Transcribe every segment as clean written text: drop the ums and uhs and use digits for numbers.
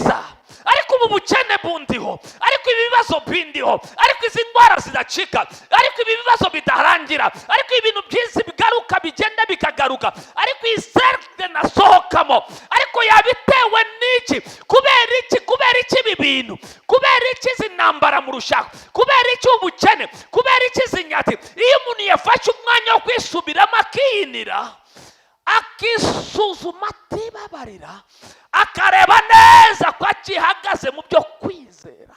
Byiza, ariko ubu bukene bundiho, ariko ibi bibazo bindiho, ariko izi ndwara zidacika, ariko ibi bibazo bidarangira, ariko ibintu byinshi bigaruka, bigenda bikagaruka, ariko iyi cercle nasohokamo, ariko yabitewe n'iki? Kubera iki? Kubera iki ibi bintu? Kubera iki izi ntambara mu rushako? Kubera iki ubukene? Kubera iki izi nyati? Iyo umuntu yafashe umwanya wo kwisubiramo, akiyinira, akisuzuma, atibabarira, akareba neza ko akihagaze mu byo kwizera,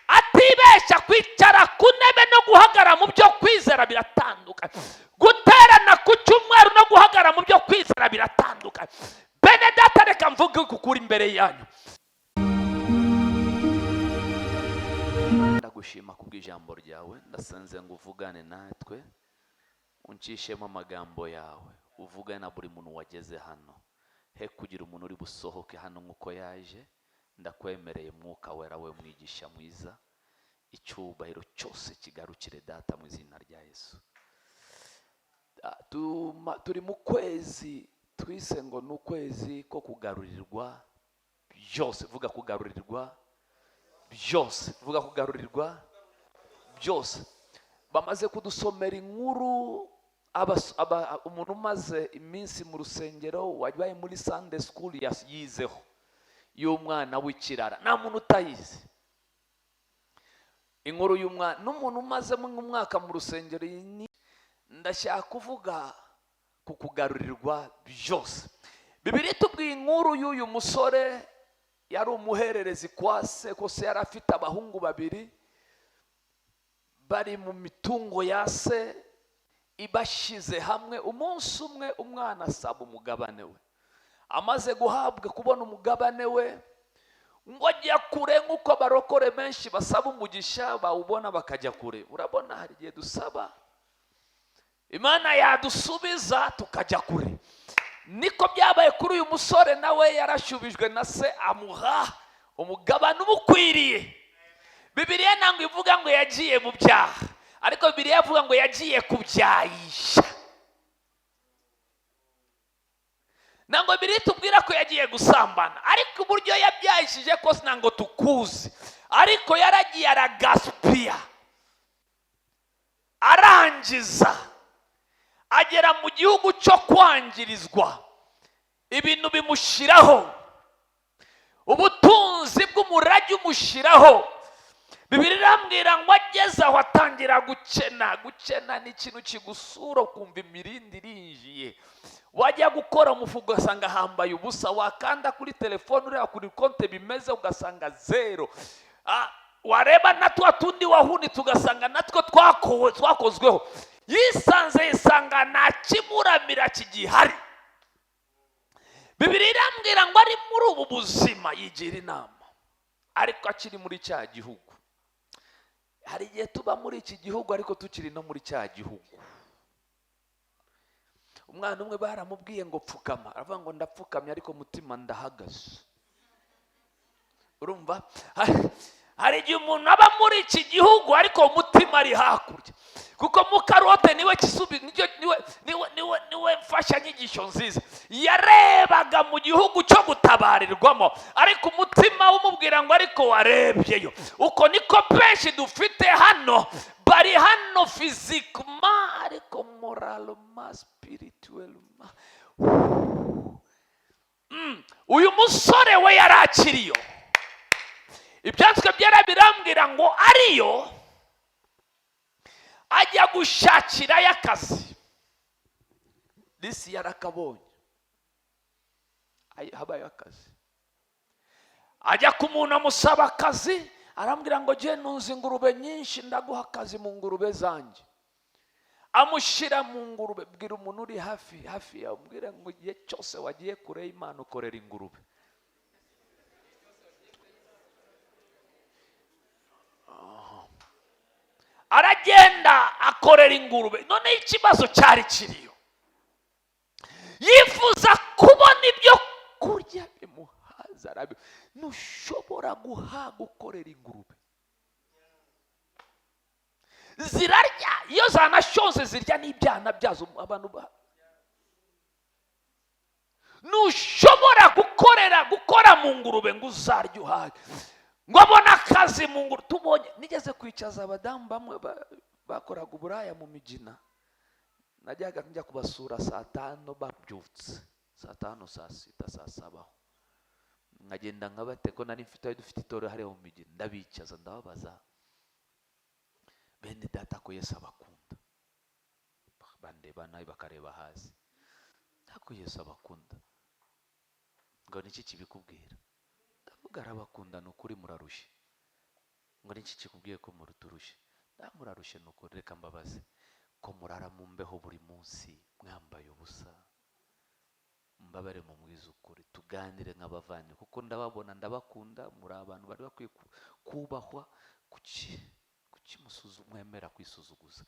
atibeshya. Kwicara ku ntebe no guhagarara mu byo kwizera biratandukanye. Guterana ku cyumweru no guhagarara mu byo kwizera biratandukanye. Bene data, reka mvuge kukuri imbere yanyu. Ndagushima kubw'ijambo ryawe. Ndasenze ngo uvugane natwe, uncishemo amagambo yawe, uvugane na buri muntu wageze hano, he kugira umuntu uri busohoke hano nk'uko yaje. Ndakwemereye, Mwuka Wera, we mwigisha mwiza. Icyubahiro cyose kigarukire Data mu izina rya Yesu. Turi mu kwezi twise ngo ni ukwezi ko kugarurirwa byose. Vuga kugarurirwa byose, vuga kugarurirwa byose. Bamaze kudusomera inkuru. Umuntu umaze iminsi mu rusengero, wabaye muri Sunday school, yizeho y'umwana w'ikirara. Nta muntu utayizi inkuru y'umwana. N'umuntu umazemo nk'umwaka mu rusengero. Ndashaka kuvuga ku kugarurirwa byose. Bibiliya itubwiye inkuru y'uyu musore. Yari umuhererezi kwa se, ko se yari afite abahungu babiri bari mu mitungo ya se ibashyize hamwe. Umunsi umwe umwana asaba umugabane we. Amaze guhabwa, kubona umugabane we, ngo ajya kure, nk'uko abarokore benshi basaba umugisha, bawubona bakajya kure. Urabona, hari igihe dusaba, Imana yadusubiza tukajya kure. Niko byabaye kuri uyu musore. Nawe yarashubijwe na se, amuha umugabane umukwiriye. Bibiliya ntabwo ivuga ngo yagiye mu byaha, ariko Bibiliya ivuga ngo yagiye kubyayisha. Ntabwo Bibiliya itubwira ko yagiye gusambana, ariko uburyo yabyayishije kose ntabwo tukuzi, ariko yaragiye aragasipiya, arangiza agera mu gihugu cyo kwangirizwa, ibintu bimushyiraho, ubutunzi bw'umurage umushyiraho. Bibiliya irambwira ngo ageze aho atangira gukena. Gukena ni ikintu kigusura, ukumva imirindi irinjiye. Wajya gukora umufuka ugasanga hambaye ubusa, wakanda kuri telefone ureba kuri konti bimeze ugasanga zero. Wareba na twa tundi wahunitse ugasanga natwo twakozweho. Yisanze, yisanga nta kimuramira kigihari. Bibiliya irambwira ngo ari muri ubu buzima yigira inama, ariko akiri muri cya gihugu. Hari igihe tuba muri iki gihugu ariko tukiri no muri cya gihugu. Umwana umwe baramubwiye ngo pfukama, aravuga ngo ndapfukamye ariko mutima ndahagaze. Urumva, hari igihe umuntu aba muri iki gihugu ariko umutima ari hakurya, kuko mukarote niwe kisubi, niwe mfashanyigisho nziza. Yarebaga mu gihugu cyo gutabarirwamo, ariko umutima umubwira ngo ariko warebyeyo. Uko niko benshi dufite hano, bari hano physiquement, ariko moralement, spirituellement. Uyu musore we yari akiriyo. Ibyanditswe byera birambwira ngo ariyo ajya gushakirayo akazi. Disi yarakabonye. Habaye akazi, ajya ku muntu amusaba akazi, arambwira ngo jye nunze ingurube nyinshi, ndaguha akazi mu ngurube zanjye. Amushyira mu ngurube. Bwira umuntu uri hafi hafi yawe, mbwire ngo igihe cyose wagiye kure y'Imana ukorera ingurube. Aragenda akorera ingurube. Noneho ikibazo cyari kiriyo, yifuza kubona ibyo kurya bimuhaza. Ntushobora guhaga ukorera ingurube. Zirarya, iyo zanashonze zirya n'ibyana byazo. Abantu ba Ntushobora gukorera gukora mu ngurube ngo uzarye uhage, ngo abone akazi mu ngurube. Tubonye nigeze kwicaza abadamu bamwe bakoraga uburaya mu Migina. Najyaga njya kubasura saa 5, babyutse saa 5, saa 6, saa 7, nkagenda nkabate ko nari mfite, ayo dufite itorero hariya mu Migina. Ndabicaza, ndababaza: "Bene data, ko Yesu abakunda?" Bandeba nabi, bakareba hasi. "Ntabwo Yesu abakunda?" Ngo: "Niki kibikubwira?" Ndavuga: "Arabakunda, ni ukuri, murarushye." Ngo: "Niki kikubwiye ko muruturushe?" Nda murarushye, ni ukuri. "Reka mbabaze, ko murara mu mbeho buri munsi mwambaye ubusa? Mbabare mumwize ukuri, tuganire nk'abavandimwe, kuko ndababona, ndabakunda, muri abantu bari bakwiye kubahwa. Kuki mwemera kwisuzuguza?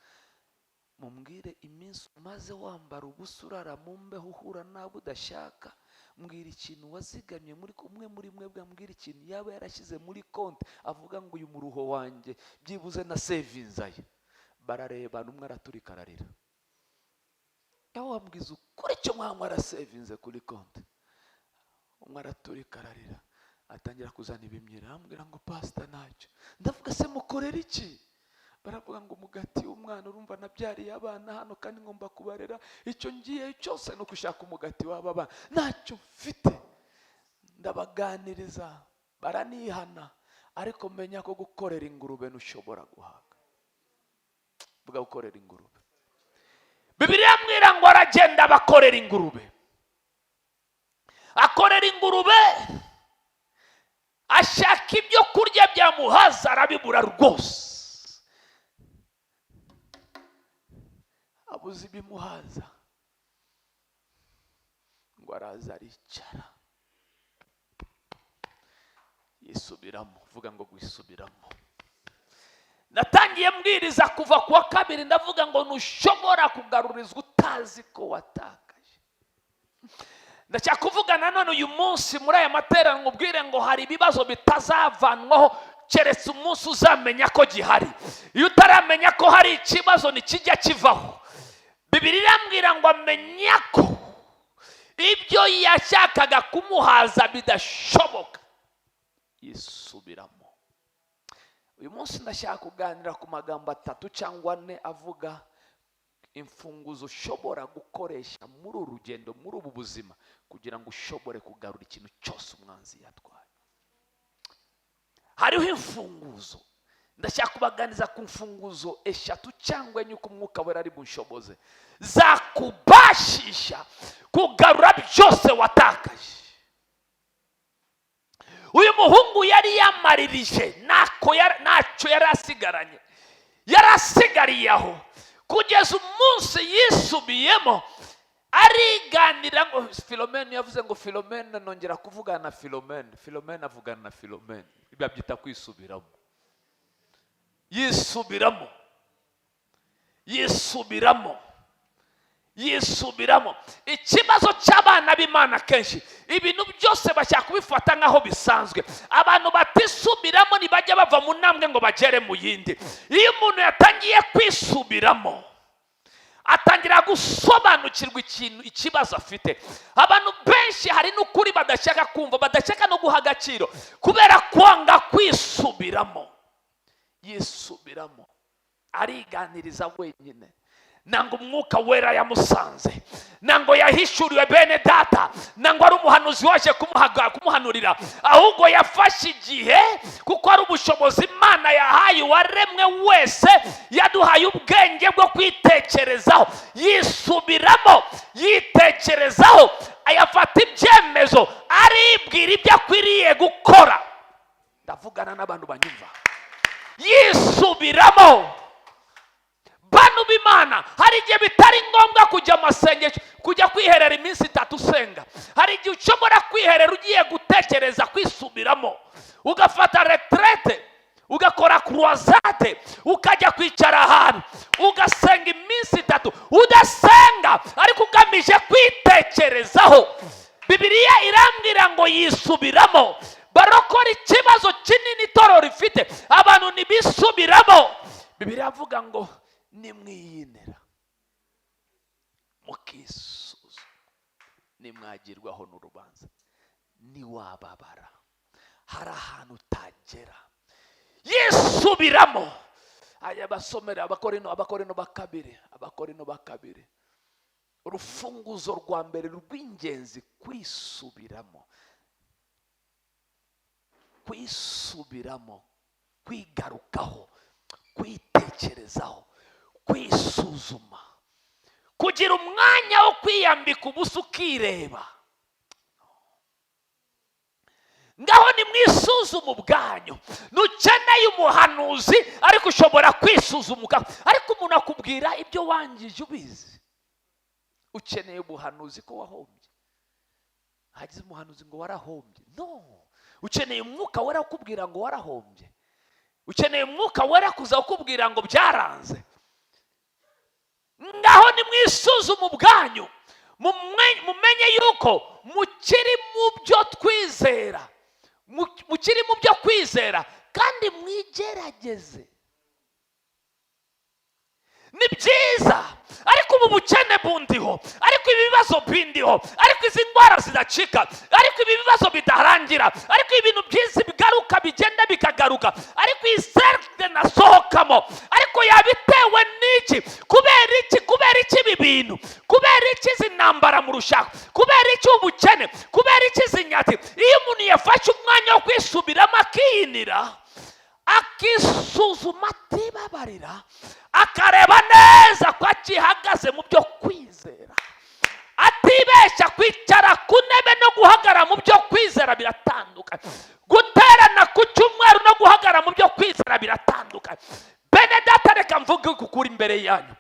Mumbwire iminsi umaze wambara ubusa, urara mu mbeho, uhura n'abo udashaka. Mbwira ikintu wazigamye muri umwe muri mwebwe, mbwira ikintu yaba yarashyize muri konti, avuga ngo uyu muruho wanjye byibuze na sevinze aya." Bararebana, umwe araturika ararira. Nawe wambwiza ukuri icyo mwaba mwarasevinze kuri konti. Umwe araturika ararira, atangira kuzana ibimyira, arambwira ngo: "Pasita, ntacyo." Ndavuga: "Se mukorera iki?" Baravuga ngo: "Umugati w'umwana, urumva nabyariye abana hano kandi ngomba kubarera. Icyo ngiye cyose ni ugushaka umugati w'aba bana, ntacyo mfite." Ndabaganiriza, baranihana. Ariko menya ko gukorera ingurube ntushobora guhaga. Vuga: gukorera ingurube. Bibiliya mbwira ngo aragenda bakorera ingurube, akorera ingurube, ashaka ibyo kurya byamuhaza arabibura rwose. Abuze ibimuhaza, ngo araza aricara, yisubiramo. Vuga ngo gwisubiramo. Natangiye mbwiriza kuva ku wa kabiri, ndavuga ngo ntushobora kugarurizwa utazi ko watakaje. Ndashaka nanone uyu munsi muri aya materaniro ubwire ngo hari ibibazo bitazavanwaho keretse umunsi uzamenya ko gihari. Iyo utaramenya ko hari ikibazo, ntikijya kivaho. Bibiliya irambwira ngo amenya ko ibyo yashakaga kumuhaza bidashoboka, yisubiramo. Uyu munsi ndashaka kuganira ku magambo atatu cyangwa ane avuga imfunguzo ushobora gukoresha muri uru rugendo, muri ubu buzima, kugira ngo ushobore kugarura ikintu cyose umwanzi yatwaye. Hariho imfunguzo. Ndashaka kubaganiza ku mfunguzo eshatu cyangwa enye, uko Umwuka Wera ari bunshoboze, zakubashisha kugarura byose watakaje. Uyu muhungu yari yamaririje, ntacyo yari asigaranye, yari asigariye aho kugeza umunsi yisubiyemo, ariganira. Ngo Filomene yavuze ngo Filomene nongera kuvugana na Filomene, Filomene avugana na Filomene. Babyita kwisubiramo. Yisubiramo, yisubiramo, yisubiramo. Ikibazo cy'abana b'Imana, kenshi ibintu byose bashaka kubifata nk'aho bisanzwe. Abantu batisubiramo ntibajya bava mu ntambwe ngo bagere mu yindi. Iyo umuntu yatangiye kwisubiramo, atangira gusobanukirwa ikintu, ikibazo afite. Abantu benshi hari n'ukuri badashaka kumva, badashaka no guha agaciro kubera kwanga kwisubiramo. Yisubiramo, ariganiriza wenyine. Nanga Umwuka Wera yamusanze, ntango yahishuriwe bene data, ntango ari umuhanuzi waje kumuhanurira, ahubwo yafashe igihe, kuko ari ubushobozi Imana yahaye uwaremwe wese. Yaduhaye ubwenge bwo kwitekerezaho. Yisubiramo, yitekerezaho, ayafata ibyemezo, aribwira ibyo akwiriye gukora. Ndavugana n'abantu banyumva. Yisubiramo. Bantu b'Imana, hari igihe bitari ngombwa kujya amasengesho, kujya kwiherera iminsi 3 usenga. Hari igihe ushobora kwiherera ugiye gutekereza, kwisubiramo, ugafata retraite, ugakora croisade, ukajya kwicara ahantu ugasenga iminsi 3, udasenga ariko ugamije kwitekerezaho. Bibiliya irambwira ngo yisubiramo. Barokora, ikibazo kinini itorero rifite, abantu ntibisubiramo. Bibiliya avuga ngo nimwiyinera mukisuzuma, Nimwagirwaho n'urubanza, niwababara, hari ahantu utagera. Yisubiramo. Aya basomera Abakorino, Abakorino ba kabiri, Abakorino ba kabiri. Urufunguzo rwa mbere rw'ingenzi, kwisubiramo, kwisubiramo, kwigarukaho, kwitekerezaho, kwisuzuma, kugira umwanya wo kwiyambika ubusa ukireba. Ngaho nimwisuzume ubwanyu. Ntukeneye umuhanuzi, ariko ushobora kwisuzuma. Ariko umuntu akubwira ibyo wangije ubizi. Ukeneye ubuhanuzi ko wahombye? Hagize umuhanuzi ngo warahombye? No, ukeneye Umwuka Wera ukubwira ngo warahombye? Ukeneye Umwuka Wera kuza kukubwira ngo byaranze? Ngaho nimwisuzume ubwanyu, mumenye yuko mukiri mu byo twizera, mukiri mu byo kwizera, kandi mwigerageze. Ni byiza, ariko ubu bukene bundiho, ariko ibi bibazo bindiho, ariko izi ndwara zidacika, ariko ibi bibazo bidarangira, ariko ibintu byinshi bigaruka, bigenda bikagaruka, ariko iyi cercle nasohokamo, ariko yabitewe n'iki? Kubera iki? Kubera iki ibi bintu? Kubera iki izi ntambara mu rushako? Kubera iki ubukene? Kubera iki izi nyati? Iyo umuntu yafashe umwanya wo kwisubiramo, akiyinira, akisuzuma, atibabarira, akareba neza ko akihagaze mu byo kwizera, atibeshya. Kwicara ku ntebe no guhagarara mu byo kwizera biratandukanye. Guterana ku cyumweru no guhagarara mu byo kwizera biratandukanye. Bene data, reka mvuge kukuri imbere yanyu,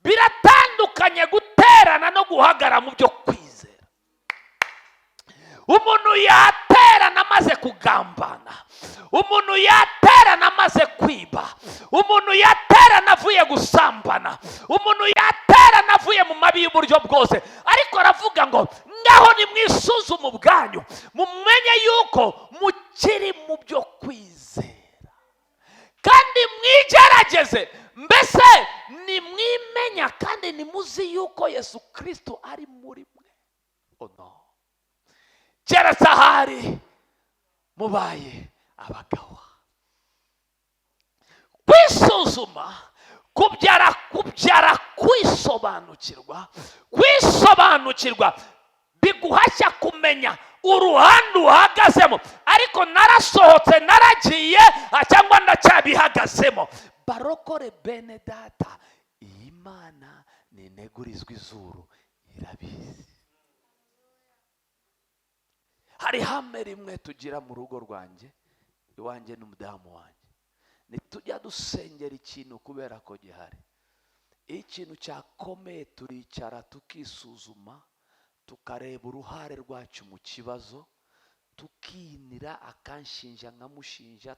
biratandukanye guterana no guhagarara mu byo kwizera. Umuntu yaterana amaze kugambana, umuntu yaterana amaze kwiba, umuntu yaterana avuye gusambana, umuntu yaterana avuye mu mabi y'uburyo bwose. Ariko aravuga ngo ngaho nimwisuzume ubwanyu, mumenye yuko mukiri mu byo kwizera, kandi mwigerageze. Mbese nimwimenya kandi nimuzi yuko Yesu Kirisito ari muri mwe? Oh no, keretse ahari mubaye abagabo. Kwisuzuma kubyara kwisobanukirwa. Kwisobanukirwa biguhashya kumenya uruhande uhagazemo. Ariko narasohotse, naragiye, cyangwa ndacyabihagazemo? Barokore bene data, iyi Mana ninegurizwa izuru irabizi. Hari ihame rimwe tugira mu rugo rwanjye, iwanjye n'umudamu wanjye: ntitujya dusengera ikintu kubera ko gihari. Iyo ikintu cyakomeye, turicara tukisuzuma, tukareba uruhare rwacu mu kibazo, tukinira, akanshinja nkamushinja,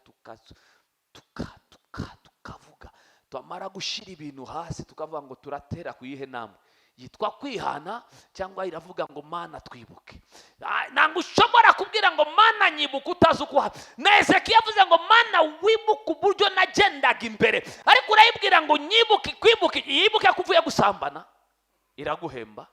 tukavuga. Twamara gushyira ibintu hasi, tukavuga ngo turatera ku yihe ntambwe yitwa kwihana, cyangwa iravuga ngo Mana twibuke. Ntabwo ushobora kubwira ngo Mana nyibuka utazi uko uhari. Na Ezekiya yavuze ngo Mana wibuke uburyo nagendaga imbere, ariko urayibwira ngo nyibuke, kwibuke, yibuke ko uvuye gusambana, iraguhemba.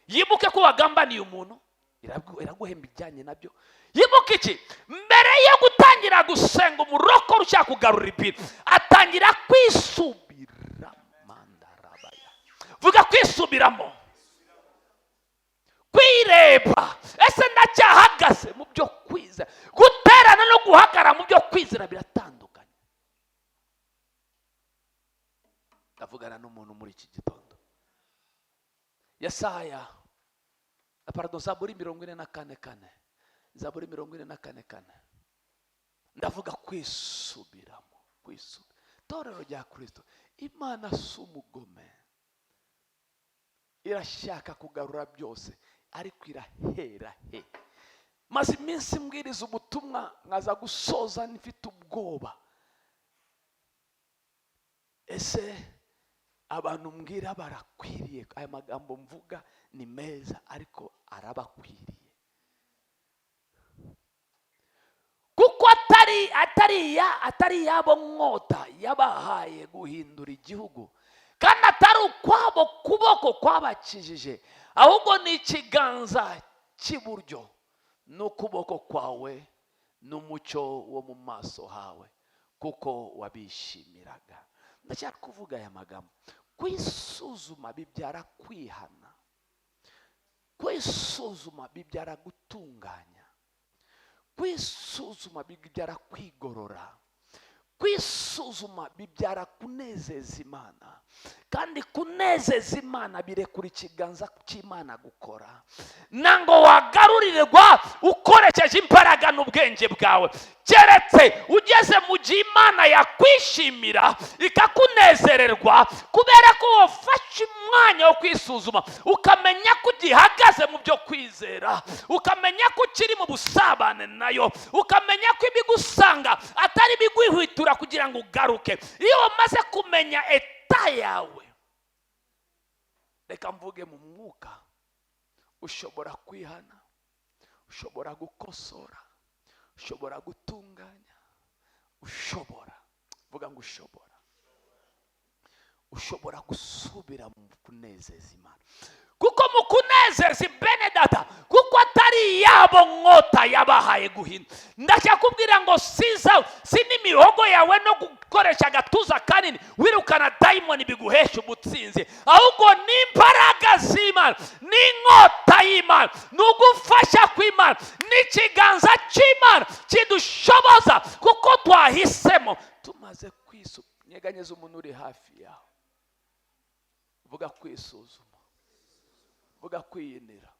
Yibuke ko wagambaniye umuntu, iraguhemba ijyanye nabyo. Yibuke iki? Mbere yo gutangira gusenga, umurokore ushaka kugarura ibintu atangira kwisubira mandarabaya. Vuga kwisubiramo, kwireba. Ese ndacyahagaze mu byo kwizera? Guterana no guhagarara mu byo kwizera biratandukanye. Ndavugana n'umuntu muri iki gitondo. Yesaya, pardon, Zaburi 44:4, Zaburi 44:4. Ndavuga kwisubiramo, kwisubira. Torero rya Kirisito, Imana si umugome, irashaka kugarura byose, ariko irahera he? Maze iminsi mbwiriza ubutumwa, nkaza gusoza mfite ubwoba. Ese abantu mbwira barakwiriye? Aya magambo mvuga ni meza, ariko arabakwiriye? Kuko atari iyabo nkota yabahaye guhindura igihugu. Kandi atari ukwabo kuboko kwabakijije, ahubwo ni ikiganza cy'iburyo n'ukuboko kwawe n'umucyo wo mu maso hawe, kuko wabishimiraga. Ndashaka kuvuga aya magambo: kwisuzuma bibyara kwihana, kwisuzuma bibyara gutunganya, kwisuzuma bibyara kwigorora, kwisuzuma bibyara kunezeza Imana. Kandi kunezeza Imana birekura ikiganza cy'Imana gukora. Ntabwo wagarurirwa ukoresheje imbaraga n'ubwenge bwawe, keretse ugeze mu gihe Imana yakwishimira, ikakunezererwa, kubera ko wafashe umwanya wo kwisuzuma, ukamenya ko ugihagaze mu byo kwizera, ukamenya ko ukiri mu busabane nayo, ukamenya ko ibigusanga atari ibigwihwitura kugira ngo ugaruke. Iyo wamaze kumenya état yawe, reka mvuge mu mwuka, ushobora kwihana, ushobora gukosora, ushobora gutunganya, ushobora, vuga ngo ushobora gusubira mu kunezeza Imana. Kuko mu kunezeza bene data, kuko atari iyabo nkota yabahaye guhina. Ndashaka kubwira ngo siza si n'imihogo yawe no gukoresha agatuza kanini wirukana dayimoni biguhesha ubutsinzi, ahubwo ni imbaraga z'Imana, n'inkota y'Imana, ni ugufasha kw'Imana, n'ikiganza cy'Imana kidushoboza, kuko twahisemo tumaze nyeganyeza umuntu uri hafi yawe, vuga kwisuzuma, vuga kwiyinira,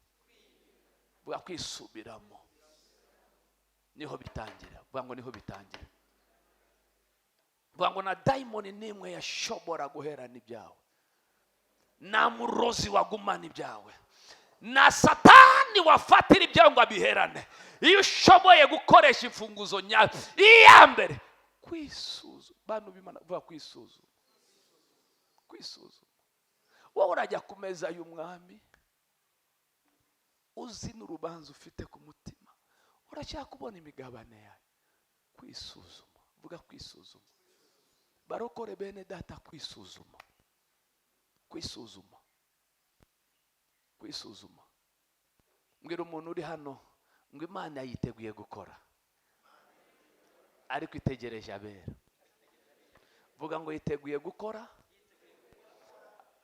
vuga kwisubiramo. Niho bitangira. Vuga ngo niho bitangira. Vuga ngo na dayimoni n'imwe yashobora guherana ibyawe, nta murozi wagumana ibyawe, na Satani wafatira ibyawe ngo abiherane, iyo ushoboye gukoresha imfunguzo nyayo. Iya mbere, kwisuzuma. Bantu b'Imana, vuga kwisuzuma, kwisuzuma. Wowe urajya ku meza y'Umwami uzi n'urubanza ufite ku mutima, urashaka kubona imigabane yawe. Kwisuzuma, vuga kwisuzuma. Barokore bene data, kwisuzuma, kwisuzuma, kwisuzuma. Mbwira umuntu uri hano ngo Imana yiteguye gukora, ariko itegereje abera. Vuga ngo yiteguye gukora,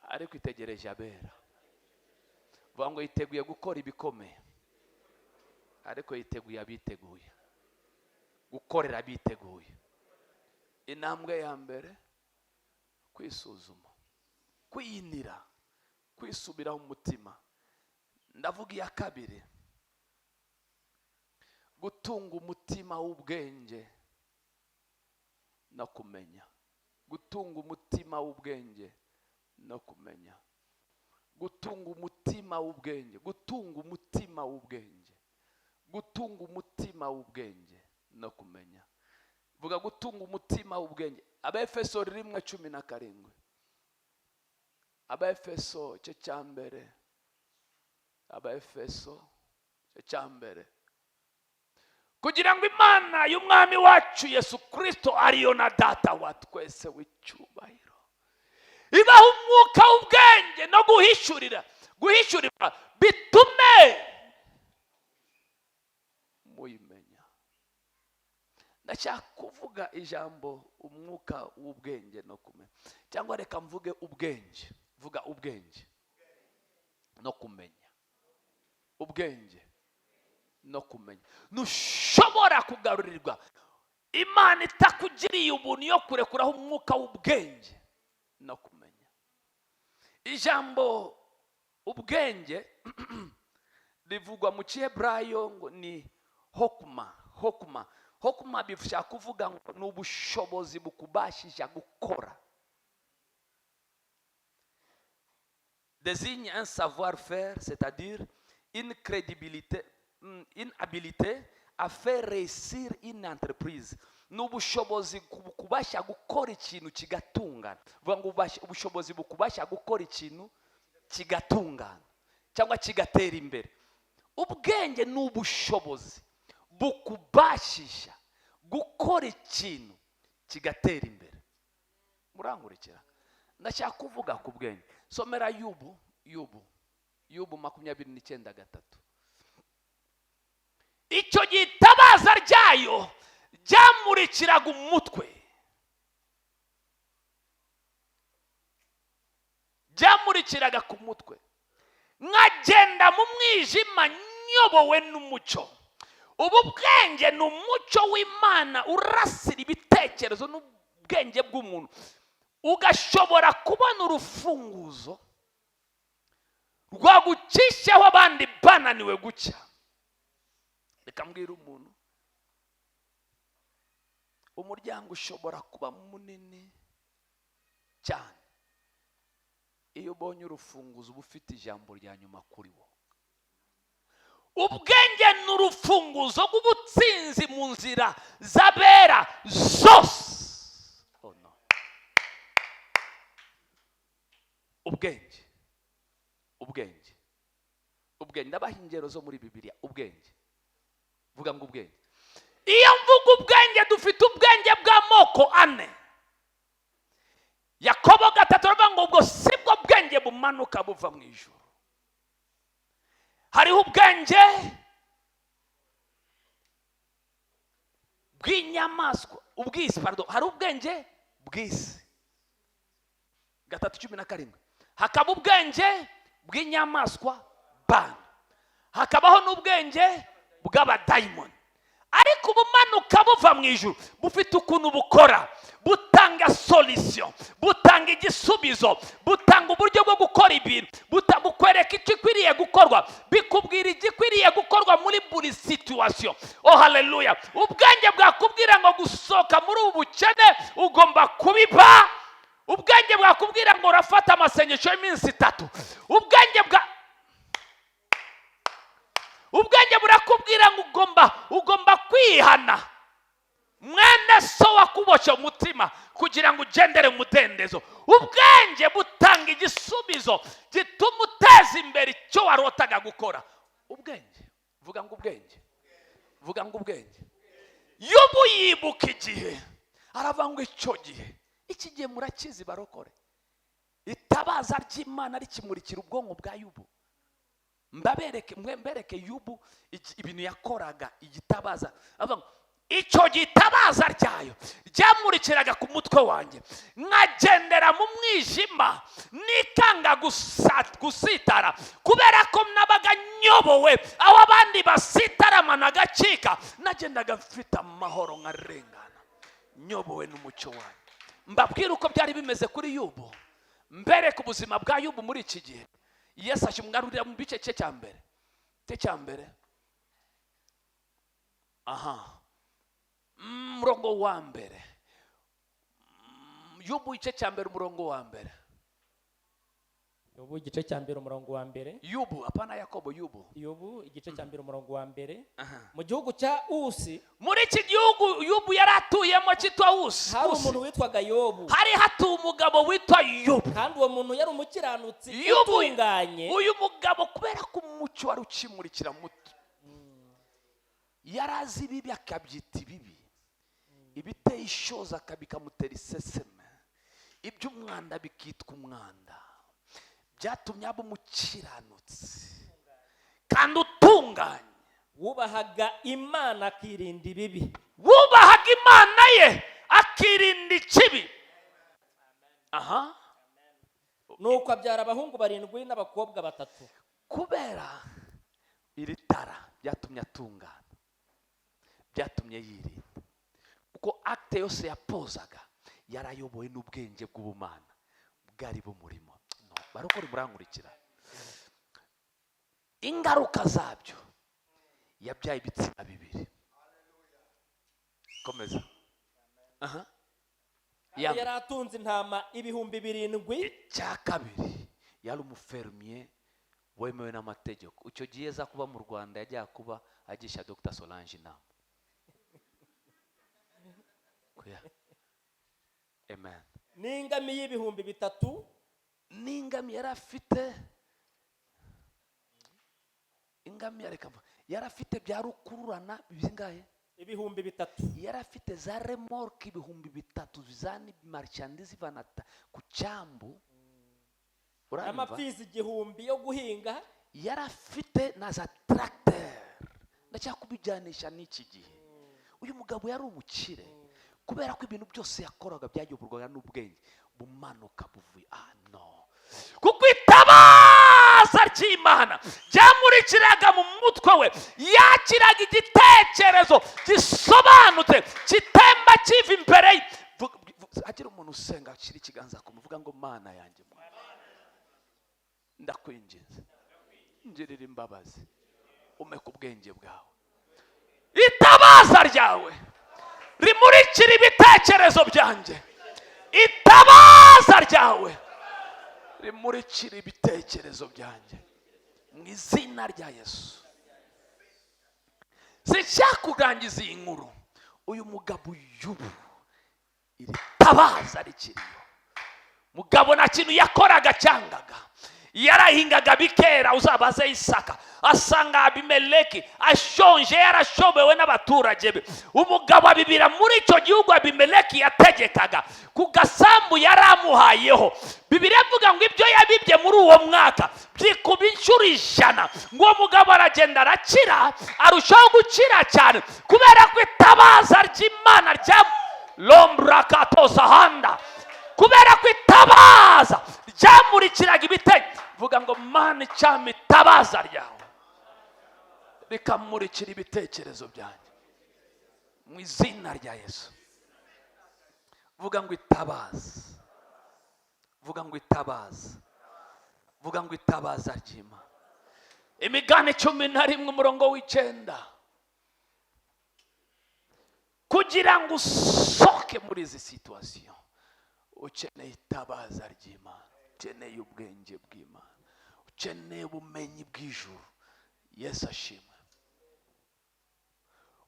ariko itegereje abera. Vuga ngo yiteguye gukora ibikomeye, ariko yiteguye abiteguye gukorera, abiteguye. Intambwe ya mbere, kwisuzuma, kwiyinira, kwisubiraho umutima. Ndavuga iya kabiri, gutunga umutima w'ubwenge no kumenya, gutunga umutima w'ubwenge no kumenya, gutunga umutima w'ubwenge, gutunga umutima w'ubwenge, gutunga umutima w'ubwenge no kumenya. Vuga gutunga umutima w'ubwenge. Abefeso 1:17. Abefeso cyo cya mbere, Abefeso cyo cya mbere. Kugira ngo Imana y'Umwami wacu Yesu Kirisito, ariyo na Data wa twese w'icyubahiro, ibaha umwuka w'ubwenge no guhishurira, guhishurirwa, bitume muyimenya. Ndashaka kuvuga ijambo umwuka w'ubwenge no kumenya, cyangwa reka mvuge ubwenge. Vuga ubwenge no kumenya, ubwenge no kumenya. Ntushobora kugarurirwa Imana itakugiriye ubuntu yo kurekuraho umwuka w'ubwenge no kumenya. Ijambo ubwenge rivugwa mu Giheburayo ngo ni hokuma. Hokuma, hokuma bishaka kuvuga ngo ni ubushobozi bukubashisha gukora. Désigne un savoir-faire, c'est-à-dire une crédibilité, une habilité à faire réussir une entreprise. Ni ubushobozi bukubasha gukora ikintu kigatungana. Vuga ngo ubushobozi bukubasha gukora ikintu kigatungana cyangwa kigatera imbere. Ubwenge ni ubushobozi bukubashisha gukora ikintu kigatera imbere. Murankurikira? Ndashaka kuvuga ku bwenge. Somera Yubu 29:3. Icyo gihe itabaza ryayo ryamurikiraga umutwe, ryamurikiraga ku mutwe, nkagenda mu mwijima nyobowe n'umucyo. Ubu bwenge ni umucyo w'Imana urasira ibitekerezo n'ubwenge bw'umuntu, ugashobora kubona urufunguzo rwagucishaho abandi bananiwe gucya. Reka mbwira umuntu, umuryango ushobora kuba munini cyane, iyo ubonye urufunguzo uba ufite ijambo rya nyuma kuri wo. Ubwenge ni urufunguzo rw'ubutsinzi mu nzira z'abera zose. Oh no. Ubwenge, ubwenge, ubwenge. Ndabaha ingero zo muri Bibiliya. Ubwenge, vuga ngo ubwenge. Iyo mvuga ubwenge, dufite ubwenge bw'amoko ane. Yakobo 3 aravuga ngo ubwo si bwo bwenge bumanuka buva mu ijuru. Hariho ubwenge bw'inyamaswa, ubw'isi, pardon, hari ubwenge bw'isi, 3:17, hakaba ubwenge bw'inyamaswa bana, hakabaho n'ubwenge bw'abadayimoni. Ariko ubumanuka buva mu ijuru bufite ukuntu bukora, butanga solution, butanga igisubizo, butanga uburyo bwo gukora ibintu, bukwereka icyo ikwiriye gukorwa, bikubwira igikwiriye gukorwa muri buri situation. Oh haleluya! Ubwenge bwakubwira ngo gusohoka muri ubu bukene ugomba kubiba. Ubwenge bwakubwira ngo urafata amasengesho y'iminsi 3. Ubwenge burakubwira ngo ugomba kwihana mwene so wakuboshye umutima kugira ngo ugendere umudendezo. Ubwenge butanga igisubizo gituma uteza imbere icyo warotaga gukora. Ubwenge, vuga ngo ubwenge, vuga ngo ubwenge. Yobu yibuka igihe, aravuga ngo icyo gihe, iki gihe murakizi barokore, itabaza ry'Imana rikimurikira ubwonko bwa Yobu. Mbabereke, mwe mbereke Yobu ibintu yakoraga, igitabaza. Avuga ngo icyo gitabaza ryayo ryamurikiraga ku mutwe wanjye, nkagendera mu mwijima nikanga gusitara, kubera ko nabaga nyobowe aho abandi basitaramana agacika, nagendaga mfite amahoro nkarengana nyobowe n'umucyo wanjye. Mbabwire uko byari bimeze kuri Yobu, mbereke ubuzima bwa Yobu muri iki gihe. Yesu ashimwarurira mu bice cye cya mbere, cye cya mbere, aha, umurongo wa mbere. Yobu igice cya mbere, umurongo wa mbere. Yobu igice cya mbere, umurongo wa mbere. Yobu, apana Yakobo, Yobu. Yobu igice cya mbere, umurongo wa mbere. Mu gihugu cya Usi, Muri iki gihugu Yobu yari atuyemo cyitwa Usi, hari Usi. umuntu witwaga Yobu. Hari hatuye umugabo witwa Yobu. Kandi uwo muntu yari umukiranutsi Yobu, utunganye. uyu mugabo kubera ko umucyo wari ukimurikira muto, yari azi ibibi akabyita ibibi, ibiteye ishoza bikamutera iseseme, iby'umwanda bikitwa umwanda. Byatumye aba umukiranutsi kandi utunganye, wubahaga Imana akirinda ibibi. Wubahaga Imana ye akirinda ikibi. Aha. Nuko abyara abahungu 7 n'abakobwa 3. Kubera iri tara byatumye atungana, byatumye yirinda, kuko acte yose yapozaga yarayobowe n'ubwenge bw'ubumana bwari bumurimo. No, barokore murankurikira. Ingaruka zabyo, yabyaye ibitsina bibiri. Komeza. Aha. Yari atunze intama 7000. Icya kabiri, yari umufermier wemewe n'amategeko. Icyo gihe aza kuba mu Rwanda, yajyaga kuba agisha Dr Solange inama. Oya. Amen. N'ingamiya 3000. N'ingamiya yari afite, ingamiya, reka mvuge, yari afite bya rukururana bingahe? 3000. Yari afite za remorque 3000 zizana marchandises zivana ku cyambu. Uranyumva? N'amapfizi 1000 yo guhinga. Yari afite na za tracteur. Ndacyakubijyanisha n'iki gihe. Uyu mugabo yari umukire kubera ko ibintu byose yakoraga byayoborwaga n'ubwenge bumanuka buvuye, ah no, kuko itabaza ry'Imana ryamurikiraga mu mutwe we, yakiraga igitekerezo gisobanutse kitemba kiva imbere ye. Hagira umuntu usenga, ashyira ikiganza ku muvuga ngo: "Mana yanjye mwana, ndakwinginze, ngirira imbabazi, umpe ku bwenge bwawe, itabaza ryawe rimurikira ibitekerezo byanjye, itabaza ryawe rimurikira ibitekerezo byanjye mu izina rya Yesu." Sinshaka iyi nkuru. Uyu mugabo yubu iri tabaza rikiriho, mugabo nta kintu yakoraga cyangaga. Yarahingaga bikera. Uzabaze Isaka, asanga Abimeleki ashonje, yarashobewe n'abaturage be. Umugabo abibira muri icyo gihugu Abimeleki yategekaga ku gasambu yari amuhayeho. Bibiliya ivuga ngo ibyo yabibye muri uwo mwaka byikuba inshuro 100. Ngo uwo mugabo aragenda, arakira, arushaho gukira cyane kubera ko itabaza ry'Imana rya lombrakatosahanda, kubera ko itabaza ryamurikiraga ibitego. Vuga ngo: "Mana, icyama itabaza ryawe rikamurikira ibitekerezo byanjye mu izina rya Yesu." Vuga ngo: "Itabaza." Vuga ngo: "Itabaza." Vuga ngo: "Itabaza ry'Imana." Imigani 11 umurongo w'9. Kugira ngo usohoke muri izi situation, ukeneye itabaza ry'Imana, ukeneye ubwenge bw'Imana, ukeneye ubumenyi bw'ijuru. Yesu ashimwe.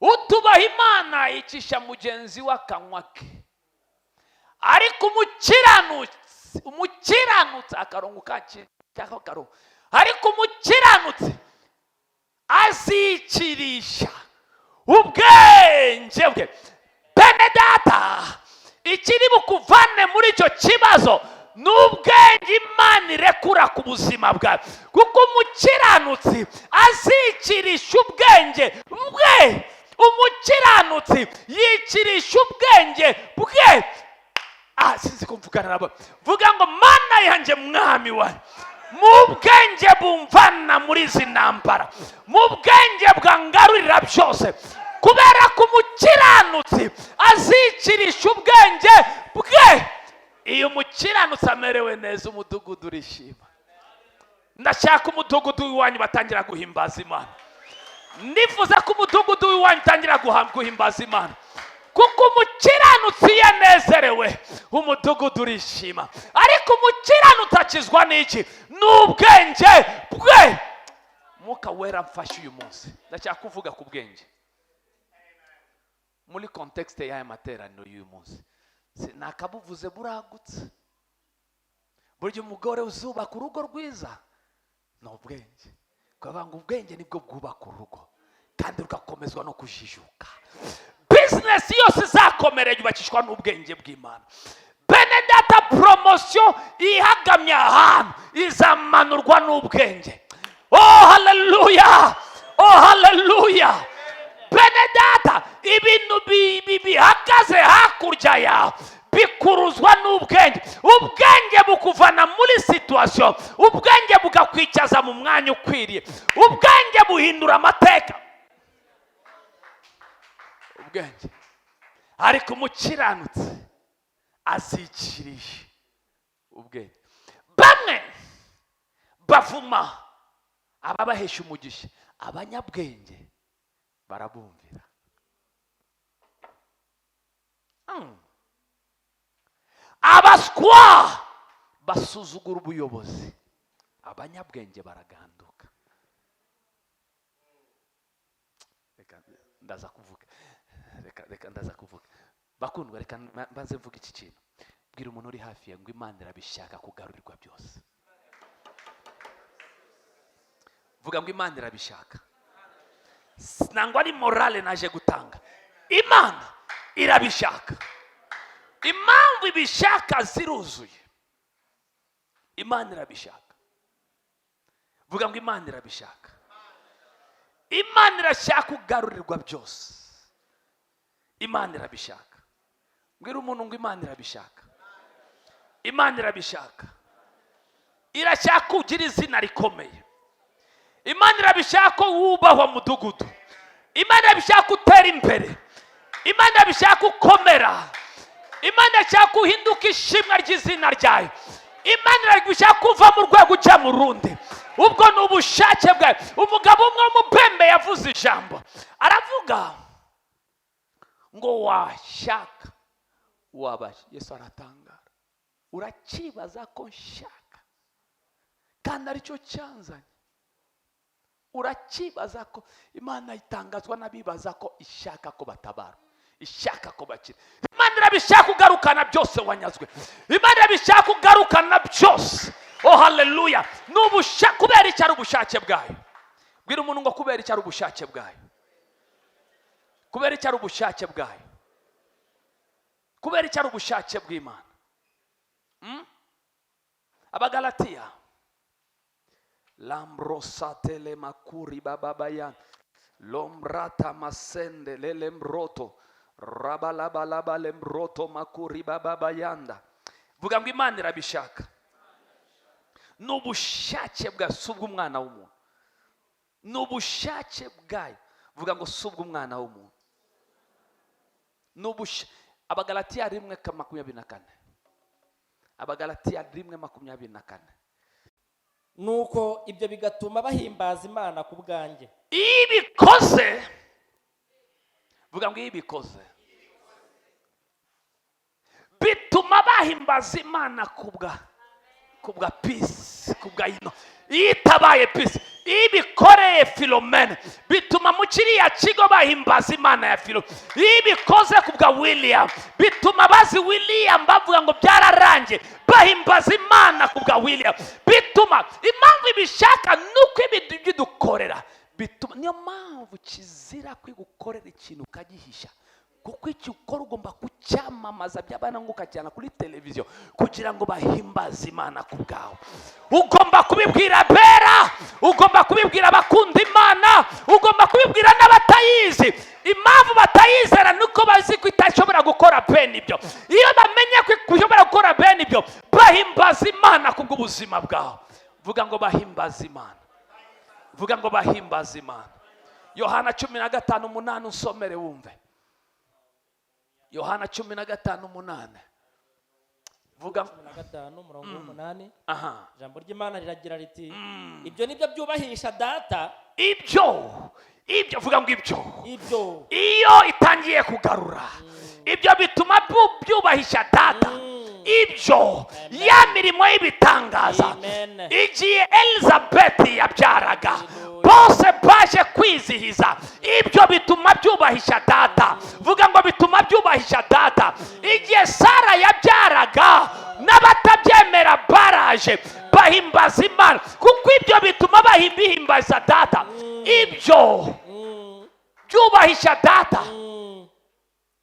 Utubaha Imana yicisha mugenzi we akanwa ke, ariko umukiranutsi, umukiranutsi, akarongo cyangwa akarongo, ariko umukiranutsi azikirisha ubwenge bwe. Bene data, ikiri bukuvane muri icyo kibazo ni ubwenge Imana irekura ku buzima bwawe, kuko umukiranutsi azikirisha ubwenge bwe. Umukiranutsi yikirisha ubwenge bwe. Ah, sinzi ko mvugana nabo. Vuga ngo: "Mana yanjye, mwami wanjye, mu bwenge bumvana muri izi ntambara, mu bwenge bwangarurira byose," kubera ko umukiranutsi azikirisha ubwenge bwe. Iyo umukiranutsi amerewe neza, umudugudu urishima. Ndashaka umudugudu w'iwanyu batangira guhimbaza Imana. Ndifuza ko umudugudu w'iwanyu utangira guhimbaza Imana, kuko umukiranutsi iyo anezerewe, umudugudu urishima. Ariko umukiranutsi akizwa n'iki? Ni ubwenge bwe. Mwuka Wera mfashe uyu munsi. Ndashaka kuvuga ku bwenge muri contexte y'aya materaniro y'uyu munsi. Nakabuvuze buragutse. Burya umugore uzubaka urugo rwiza ni ubwenge. Kuvuga ngo ubwenge nibwo bwubaka urugo kandi rugakomezwa no kujijuka. Business yose izakomera yubakishwa n'ubwenge bw'Imana. Bene data, promotion ihagamye ahantu izamanurwa n'ubwenge. Oh haleluya, oh haleluya! Bene data, ibintu bihagaze hakurya yawe bikuruzwa n'ubwenge. Ubwenge bukuvana muri situation, ubwenge bugakwicaza mu mwanya ukwiriye, ubwenge buhindura amateka, ubwenge. Ariko umukiranutsi azikiriye ubwenge. Bamwe bavuma ababahesha umugisha, abanyabwenge barabumvira. Abaswa basuzugura ubuyobozi, abanyabwenge baraganduka. Reka ndaza kuvuga, reka ndaza kuvuga. Bakundwa, reka mbanze mvuga iki kintu. Bwira umuntu uri hafi ya ngo: "Imana irabishaka kugarurirwa byose." Vuga ngo: "Imana irabishaka." Nangwa ari morale naje gutanga. Imana irabishaka. Impamvu ibishaka ziruzuye. Imana irabishaka. Vuga ngo Imana irabishaka. Imana irashaka kugarurirwa byose. Imana irabishaka. Mbwira umuntu ngo Imana irabishaka. Imana irabishaka. Irashaka kugira izina rikomeye. Imana irabishaka ko wubahwa mu mudugudu. Imana irabishaka utera imbere. Imana irabishaka ukomera. Imana irashaka uhinduka ishimwa ry'izina ryayo. Imana irabishaka kuva mu rwego ujya mu rundi. Ubwo ni ubushake bwayo. Umugabo umwe w'umupembe yavuze ijambo, aravuga ngo washaka wabasha. Yesu aratangara: "Urakibaza ko nshaka kandi aricyo cyanzanye? Urakibaza ko?" Imana itangazwa n'abibaza ko ishaka ko batabara, ishaka ko bakira. Imana irabishaka kugarukana byose wanyazwe. Imana irabishaka kugarukana byose. Oh, haleluya! Ni kubera icyo ari ubushake bwayo. Bwira umuntu ngo kubera icyo ari ubushake bwayo, kubera icyo ari ubushake bwayo, kubera icyo ari ubushake bw'Imana. Abagalatiya lambrosatele makuri bababaya lombrata masende lelembroto rabalabalaba lembroto makuri bababayanda. Vuga ngo Imana irabishaka. Ni ubushake bwa, si ubw'umwana w'umuntu, ni ubushake bwayo. Vuga ngo si ubw'umwana w'umuntu, ni Abagalatiya 1:24. Abagalatiya 1:24. Nuko ibyo bigatuma bahimbaza Imana ku bwanjye. Iyo ibikoze, vuga ngo iyo ibikoze bituma bahimbaza Imana kubwa Peace, kubwa ino. Iyo itabaye Peace, iyo ibikoreye Filomene, bituma mu kiriya kigo bahimbaza Imana ya Filo. Iyo ibikoze kubwa William, bituma bazi William bavuga ngo byararangiye, bahimbaza Imana kubwa William. Bituma, impamvu ibishaka nuko ibidukorera bituma. Niyo mpamvu kizira kwigukorera ikintu ukagihisha, kuko icyo ukora ugomba kucyamamaza, byabana ngo ukajyana kuri televiziyo kugira ngo bahimbaze Imana ku bwawe. Ugomba kubibwira bera, ugomba kubibwira abakunda Imana, ugomba kubibwira n'abatayizi. Impamvu batayizera ni uko bazi ko itashobora gukora bene ibyo. Iyo bamenye ko ishobora gukora bene ibyo, bahimbaza Imana kubw'ubuzima bwawe. Vuga ngo bahimbaza Imana. Vuga ngo bahimbaza Imana. Yohana 15:8, usomere wumve. Yohana 15:8, vuga. 15 umurongo w'umunani. Aha. Ijambo ry'Imana riragira riti: "Ibyo nibyo byubahisha Data." Ibyo, vuga ngo ibyo. Ibyo. Iyo itangiye kugarura ibyo, bituma byubahisha Data. Ibyo, ya mirimo y'ibitangaza. Amen. Igihe Elizabeth yabyaraga, Hallelujah. bose baje kwizihiza. Ibyo bituma byubahisha Data. Vuga ngo bituma byubahisha Data. Igihe Sara yabyaraga, n'abatabyemera baraje bahimbaza Imana, kuko ibyo bituma bahimbaza Data. Ibyo byubahisha Data.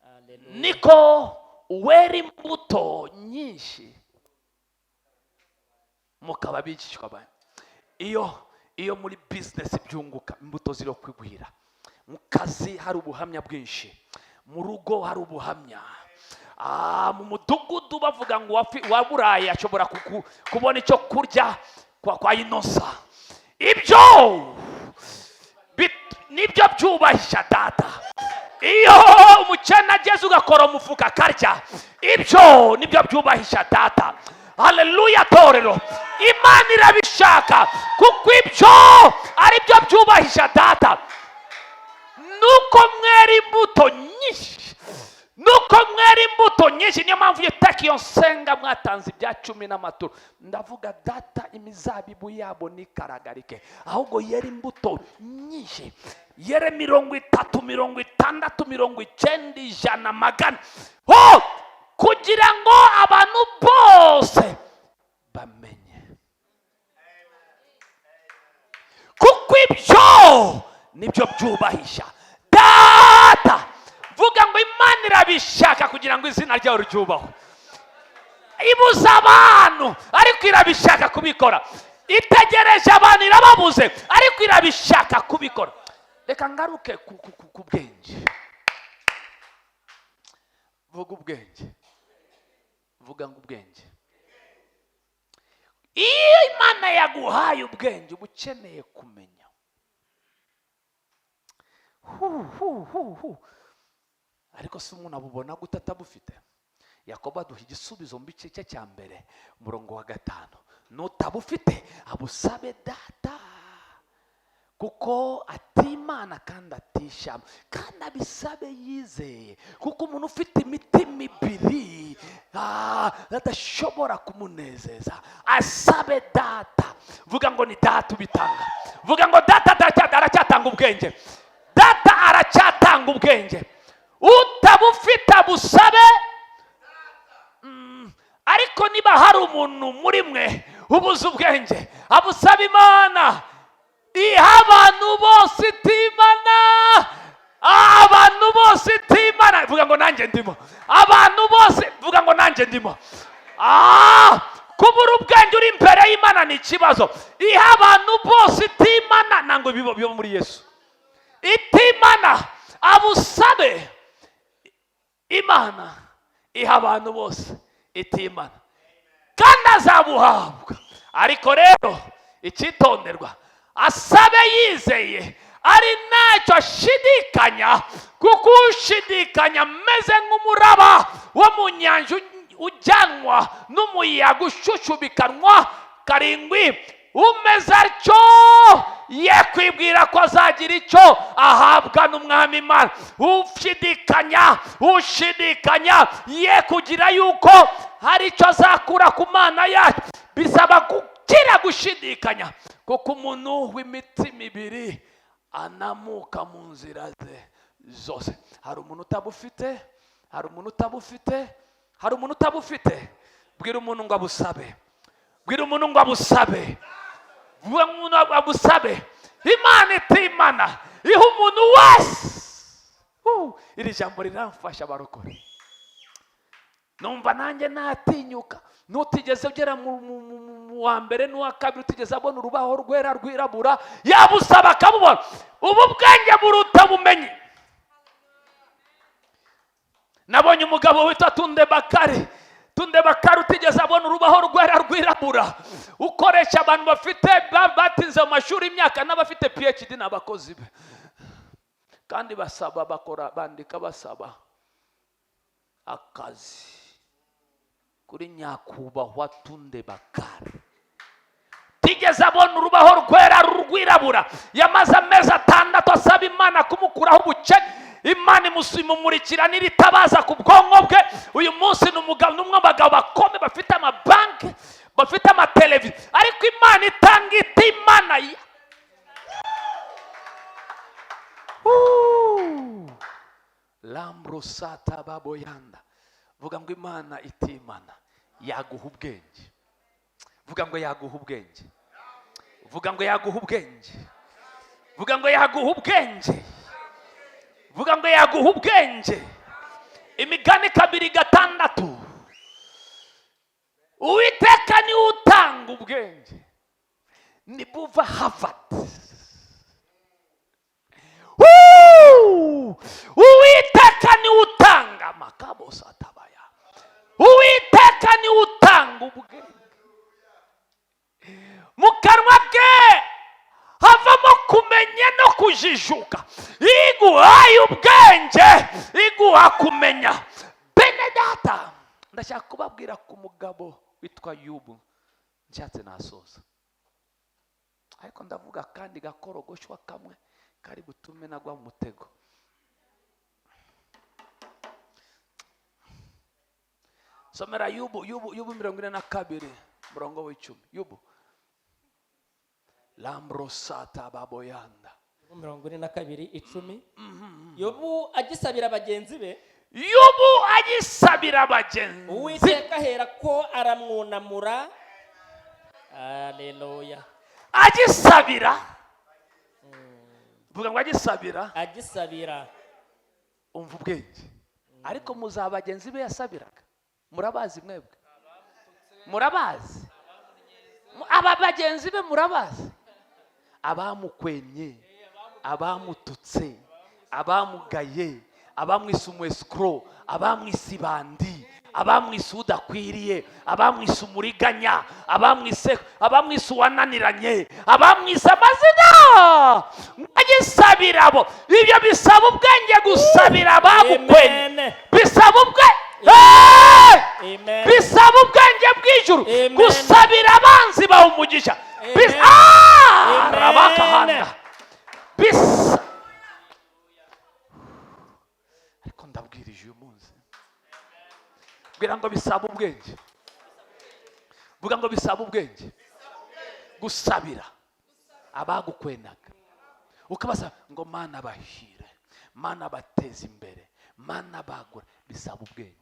Hallelujah. Niko wera imbuto nyinshi, mukaba abigishwa banjye. Iyo muri business byunguka, imbuto ziri kwigwira, mu kazi hari ubuhamya bwinshi, mu rugo hari ubuhamya, mu mudugudu bavuga ngo waburaye ashobora kubona icyo kurya kwa Inosa, ibyo nibyo byubahisha Data. Iyo umukene ageze ugakora umufuka akarya, ibyo nibyo byubahisha Data. Haleluya! Torero, Imana irabishaka kuko ibyo ari byo byubahisha Data. Nuko mwera imbuto nyinshi, nuko mwera imbuto nyinshi. Niyo mpamvu iyo iteka iyo nsenga mwatanze ibya cumi n'amaturo, ndavuga: "Data, imizabibu yabo ntikaragarike, ahubwo yera imbuto nyinshi, yere 30, 60, 90, 100, 100, ho kugira ngo abantu bose bamenye", kuko ibyo nibyo byubahisha Data. Vuga ngo ibyo byubahisha Data. Ngo Imana irabishaka kugira ngo izina ryawe ryubahwe. Ibuza abantu, ariko irabishaka kubikora. Itegereje abantu, irababuze, ariko irabishaka kubikora. Reka ngaruke ku bwenge. Vuga ubwenge. Vuga ngo ubwenge. Iyo Imana yaguhaye ubwenge, uba ukeneye kumenya. Hu, hu, hu, hu. Ariko si umuntu abubona gute atabufite? Yakobo aduha igisubizo mu gice cye cya mbere, umurongo wa 5: "Nutabufite, abusabe Data, kuko atimana kandi atishama, kandi abisabe yizeye, kuko umuntu ufite imitima ibiri adashobora kumunezeza." Asabe Data. Vuga ngo ni Data ubitanga. Vuga ngo Data aracyatanga ubwenge. Data aracyatanga ubwenge. Utabufite abusabe. Ariko niba hari umuntu muri mwe ubuze ubwenge, abusaba Imana iha abantu bose itimana. Abantu bose itimana. Vuga ngo nanjye ndimo. Abantu bose, vuga ngo nanjye ndimo. Kubura ubwenge uri imbere y'Imana ni ikibazo. Iha abantu bose itimana, ntabwo biba muri Yesu itimana. Abusabe Imana iha abantu bose itimana, kandi azabuhabwa. Ariko rero icyitonderwa: asabe yizeye, ari ntacyo ashidikanya, kuko ushidikanya ameze nk'umuraba wo mu nyanja ujyanwa n'umuyaga ushushubikanwa. 7: umeze atyo ye kwibwira ko azagira icyo ahabwa n'Umwami Imana. Ushidikanya, ushidikanya ye kugira yuko hari icyo azakura ku Mana yacu. Bisaba gukira gushidikanya, kuko umuntu w'imitima ibiri anamuka mu nzira ze zose. Hari umuntu utabufite? Hari umuntu utabufite? Hari umuntu utabufite? Bwira umuntu ngo abusabe. Bwira umuntu ngo abusabe. Vuga ngo umuntu abusabe. Imana itimana, iha umuntu wese. Iri jambo riramfasha, abarokore. Numva nanjye natinyuka. N'utigeze ugera mu wa mbere n'uwa kabiri, utigeze abona urubaho rwera rwirabura, yabusaba akabubona. Ubu bwenge buruta bumenyi. Nabonye umugabo witwa Tunde Bakari. Tunde Bakari utigeze abona urubaho rwera rwirabura, ukoresha abantu bafite batinze mu mashuri imyaka n'abafite PhD n'abakozi be, kandi basaba, bakora, bandika basaba akazi kuri nyakubahwa Tunde Bakari. Tigeze abona urubaho rwera rwirabura. Yamaze amezi 6 asaba Imana kumukuraho ubukene. Imana imumurikira n'iritabaza ku bwonko bwe. Uyu munsi ni umugabo, ni umwe mu bagabo bakome, bafite amabanki, bafite amateleviziyo. Ariko Imana itanga itimana ya Lambrosata baboyanda. Vuga ngo Imana itimana yaguha ubwenge. Vuga ngo yaguha ubwenge. Vuga ngo yaguha ubwenge. Vuga ngo yaguha ubwenge. Vuga ngo yaguha ubwenge. Imigani 2:6: Uwiteka niwe utanga ubwenge, nibuva Harvard. Woo! Uwiteka niwe utanga amakabosa atabaya. Uwiteka niwe utanga ubwenge, mu kanwa ke havamo kumenya no kujijuka. Iguhaye ubwenge, iguha kumenya. Bene Data, ndashaka kubabwira ku mugabo witwa Yubu. Nshatse nasoza, ariko ndavuga kandi gakorogoshwa kamwe kari butume nagwa mu mutego. Somera Yubu, Yubu, Yubu 42, umurongo w'10. Yubu lambrosata baboyanda. 42:10. Yobu agisabira bagenzi be, Yubu agisabira bagenzi, Uwiteka ahera ko aramwunamura. Aleluya. Agisabira. Vuga ngo agisabira. Agisabira. Umva ubwenge. Ariko muza bagenzi be yasabiraga, murabazi mwebwe, murabazi. Aba bagenzi be murabazi, abamukwenye, abamututse, abamugaye, abamwise umwesikoro, abamwise ibandi, abamwise udakwiriye, abamwise umuriganya, abamwise uwananiranye, abamwise amazina. Agisabira abo, ibyo bisaba ubwenge, gusabira abagukwenye. Amen. Bisaba ubwe. Hey! Amen. Bisaba ubwenge bw'ijuru Amen. gusabira abanzi bawe umugisha. Amen. Ah! Amen. Rabakahanda bisa. Ariko ndabwirije uyu munsi, bwira ngo bisaba ubwenge, vuga ngo bisaba ubwenge gusabira abagukwenaga, ukabasaba ngo Mana bahire, Mana bateze imbere, Mana bagura. Bisaba ubwenge.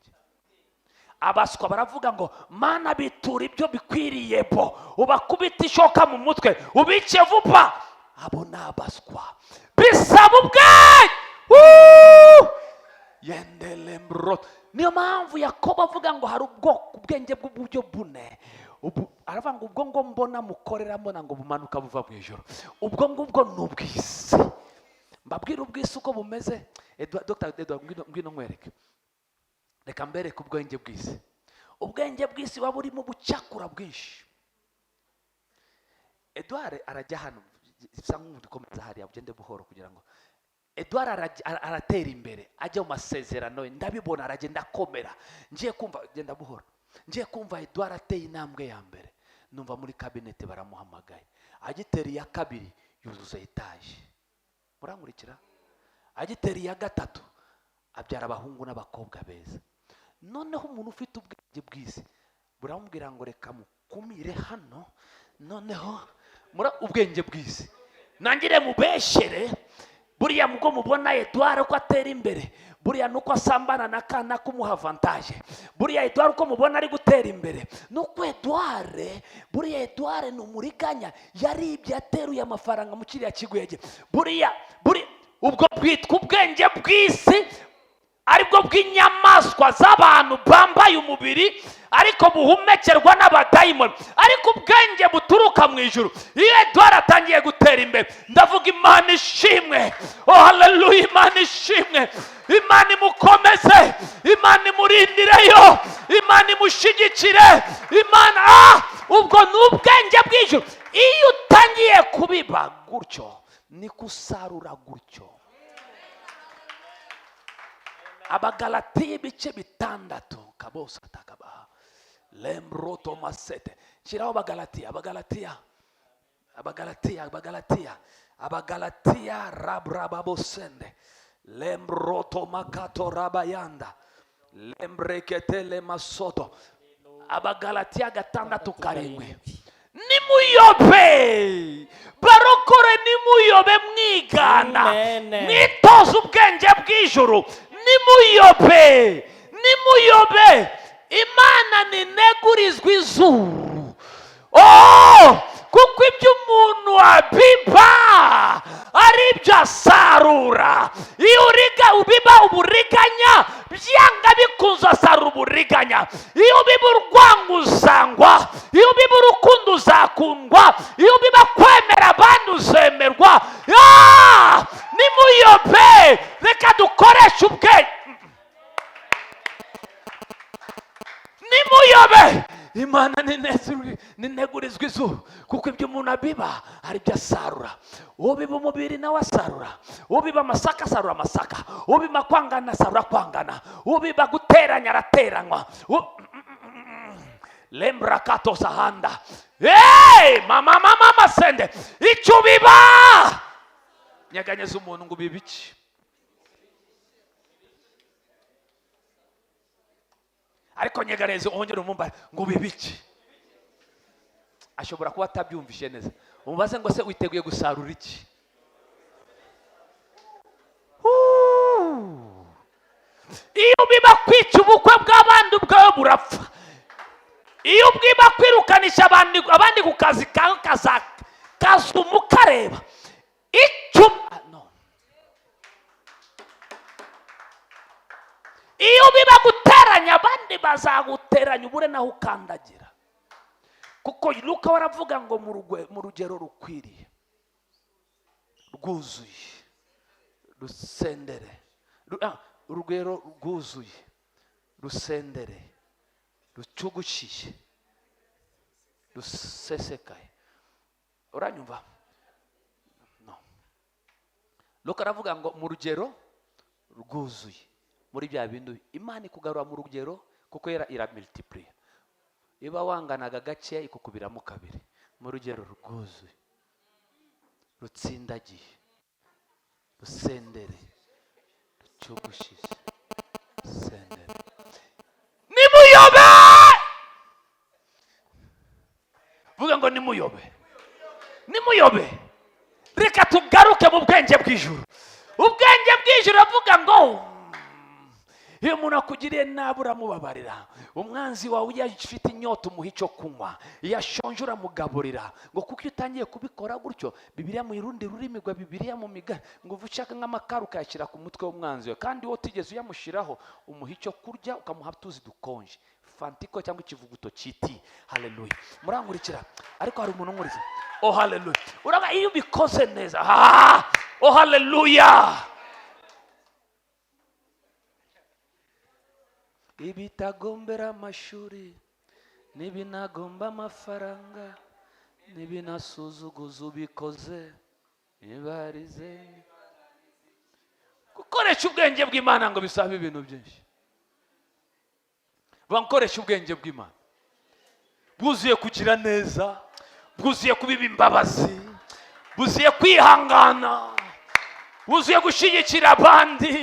Abaswa baravuga ngo Mana bitura ibyo bikwiriye, bo ubakubita ishoka mu mutwe, ubice vuba. Abo ni abaswa. Bisaba ubwenge. Woo! Yendele mro. Niyo mpamvu Yakobo avuga ngo hari ubwoko ubwenge bw'uburyo bune. Aravuga ngo ubwo ngo mbona mukorera, mbona ngo bumanuka buva mu ijoro, ubwo ngubwo ni ubw'isi. Mbabwire ubw'isi uko bumeze. Dr Edouard, ngwino, ngwino nkwereke. Reka mbereke ubwenge bw'isi. Ubwenge bw'isi buba burimo ubucakura bwinshi. Edouard arajya hano, bisa nk'ukomeza hariya, ugende buhoro kugira ngo Edouard aratera imbere, ajya mu masezerano ye, ndabibona aragenda akomera. Ngiye kumva, genda buhoro, ngiye kumva Edouard ateye intambwe ya mbere, numva muri kabinete baramuhamagaye. Agitera iya kabiri, yuzuza etaje. Murankurikira? Agitera iya gatatu, abyara abahungu n'abakobwa beza. Noneho umuntu ufite ubwenge bw'isi buramubwira ngo reka mukumire hano, noneho mura ubwenge bw'isi nangire mubeshere. Buriya mubwo mubona Edouard ko atera imbere, buriya nuko asambana na kana kumuha avantage. Buriya Edouard uko mubona ari gutera imbere, nuko Edouard, buriya Edouard ni umuriganya, yaribye, yateruye amafaranga mu kiriya kigo yagiye. Buriya buri ubwo bwitwa ubwenge bw'isi, aribwo bw'inyamaswa z'abantu bambaye umubiri ariko buhumekerwa n'abadayimoni. Ariko ubwenge buturuka mu ijuru, iyo Edouard atangiye gutera imbere, ndavuga Imana ishimwe, oh haleluya, Imana ishimwe, Imana imukomeze, Imana imurindireyo, Imana imushyigikire, Imana ubwo ni ubwenge bw'ijuru. Iyo utangiye kubiba gutyo, niko usarura gutyo. Abagalatiya ibice 6, kabose atakabaha lembroto masete. Shyiraho Abagalatiya, Abagalatiya, Abagalatiya, Abagalatiya, Abagalatiya, rabrababosende lembroto makato rabayanda lembreketele masoto. Abagalatiya 6:7. Nimuyobe, barokore, nimuyobe mwigana. Amen. Mwitoze ubwenge bw'ijuru. Nimuyobe, nimuyobe. Imana ninegurizwa izuru. Oh, kuko ibyo umuntu abiba ari byo asarura. Iyo uriga ubiba uburiganya, byanga bikunze asarura uburiganya. Iyo ubiba urwango uzangwa, iyo ubiba urukundo uzakundwa, iyo ubiba kwemera abandi uzemerwa. Nimuyobe, reka dukoreshe ubwenge. Nimuyobe. Imana ninegurizwa izuru, kuko ibyo umuntu abiba ari byo asarura. Ubiba umubiri nawe asarura, ubiba amasaka asarura amasaka, ubiba kwangana asarura kwangana, ubiba guteranya arateranywa. Lembrakato sahanda. Hey, mama, mama, mama, sende icyo ubiba. Nyeganyeza umuntu ngo ubibe iki? Ariko nyegareze wongere umumba ngo ubibe iki? Ashobora kuba atabyumvishe neza. Umubaze ngo se witeguye gusarura iki? Iyo ubiba kwica ubukwe bw'abandi ubwawe burapfa. Iyo ubwiba kwirukanisha abandi ku kazi kawe kazuma ukareba. Icyo no. Iyo biba guteranya, abandi bazaguteranya, ubure naho ukandagira, kuko Luka waravuga ngo mu rugero rukwiriye, rwuzuye, rusendere, urugero rwuzuye, rusendere, rucugushiye, rusesekaye. Uranyumva? No, Luka aravuga ngo mu rugero rwuzuye, muri bya bindi Imana ikugarura mu rugero, kuko yera iramultiplier. Iba wanganaga gakeya, ikukubiramo kabiri. Mu rugero rwuzuye, rutsindagiye, rusendere, rucugushije, sendere. Nimuyobe! Vuga ngo nimuyobe, nimuyobe. Reka tugaruke mu bwenge bw'ijuru. Ubwenge bw'ijuru avuga ngo iyo umuntu akugiriye nabi uramubabarira, umwanzi wawe iyo afite inyota umuha icyo kunywa, iyo ashonje uramugaburira. Ngo kuko iyo utangiye kubikora gutyo, Bibiliya mu rundi rurimi rwa Bibiliya mu migani ngo uva ushaka nk'amakara ukayashyira ku mutwe w'umwanzi wawe, kandi wowe utigeze uyamushyiraho. Umuha icyo kurya, ukamuha tuzi dukonje, fantiko cyangwa ikivuguto cyiti. Haleluya! Murankurikira? Ariko hari umuntu unkurikira? Oh, haleluya! Uraba iyo ubikoze neza, ah! Oh, haleluya! Ibitagombera amashuri, n'ibinagomba amafaranga, n'ibinasuzuguza ubikoze, nibarize gukoresha ubwenge bw'Imana ngo bisabe ibintu byinshi. Bakoresha ubwenge bw'Imana bwuzuye kugira neza, bwuzuye kubiba imbabazi, bwuzuye kwihangana, bwuzuye gushyigikira abandi,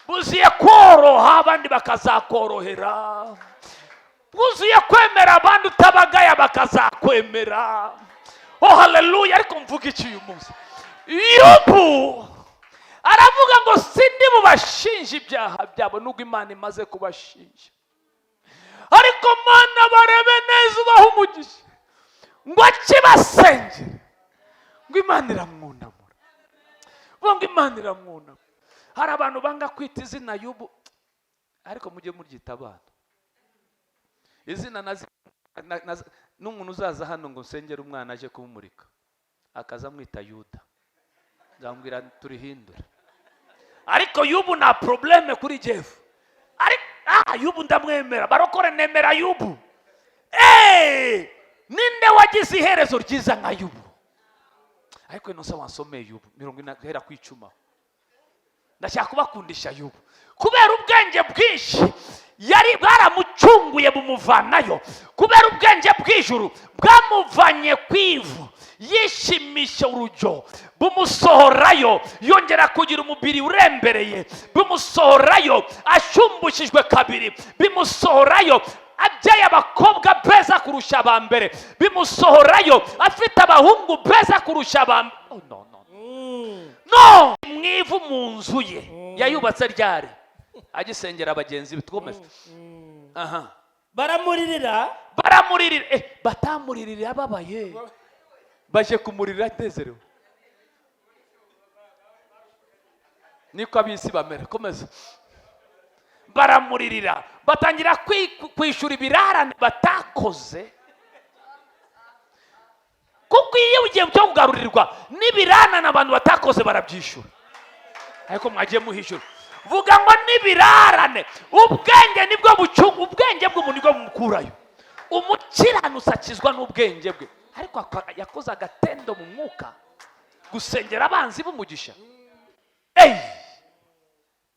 bwuzuye koroha abandi bakazakorohera, bwuzuye kwemera abandi utabagaya bakazakwemera. Oh, haleluya! Ariko mvuga iki uyu munsi? Yubu aravuga ngo sindi bubashinje ibyaha byabo, nubwo Imana imaze kubashinja, ariko Mana barebe neza, ubaha umugisha. Ngo akibasengere, ngo Imana iramwunamura. Vuga ngo Imana iramwunamura. Hari abantu banga kwita izina Yubu, ariko mujye muryita abana izina. N'umuntu uzaza hano ngo nsengere umwana aje kumumurika, akaza amwita Yuda, nzamubwira turihindure. Ariko Yubu nta problème kuri Jeff. Ariko Yubu ndamwemera, barokore nemera Yubu. Ninde wagize iherezo ryiza nka Yubu? Ariko ino sawa, wansomeye Yubu 40 guhera ku 10. Ndashaka kubakundisha Yubu kubera ubwenge bwinshi yari bwaramucunguye bumuvanayo, kubera ubwenge bw'ijuru bwamuvanye ku ivu, yishimisha urujyo, bumusohorayo yongera kugira umubiri urembereye, bumusohorayo ashumbushijwe kabiri, bimusohorayo abyaye abakobwa beza kurusha aba mbere, bimusohorayo afite abahungu beza kurusha aba mbere. Oh, no, no, no! Mu ivu, mu nzu ye yayubatse ryari? Agisengera bagenzi be. Twomeze aha. Baramuririra. Baramuririra. Batamuririra ababaye, baje kumurira anezerewe. Niko ab'isi bamera. Komeza. Baramuririra, batangira kwishyura ibirarane batakoze, kuko iyo ugiye cyo kugarurirwa n'ibirarane abantu batakoze barabyishyura. Ariko mwagiye muhishyura. Vuga ngo n'ibirarane. Ubwenge nibwo bucunga, ubwenge bw'umuntu nibwo bumukurayo. Umukiranutsi akizwa n'ubwenge bwe, ariko yakoze agatendo mu mwuka, gusengera abanzi b'umugisha. Eyi,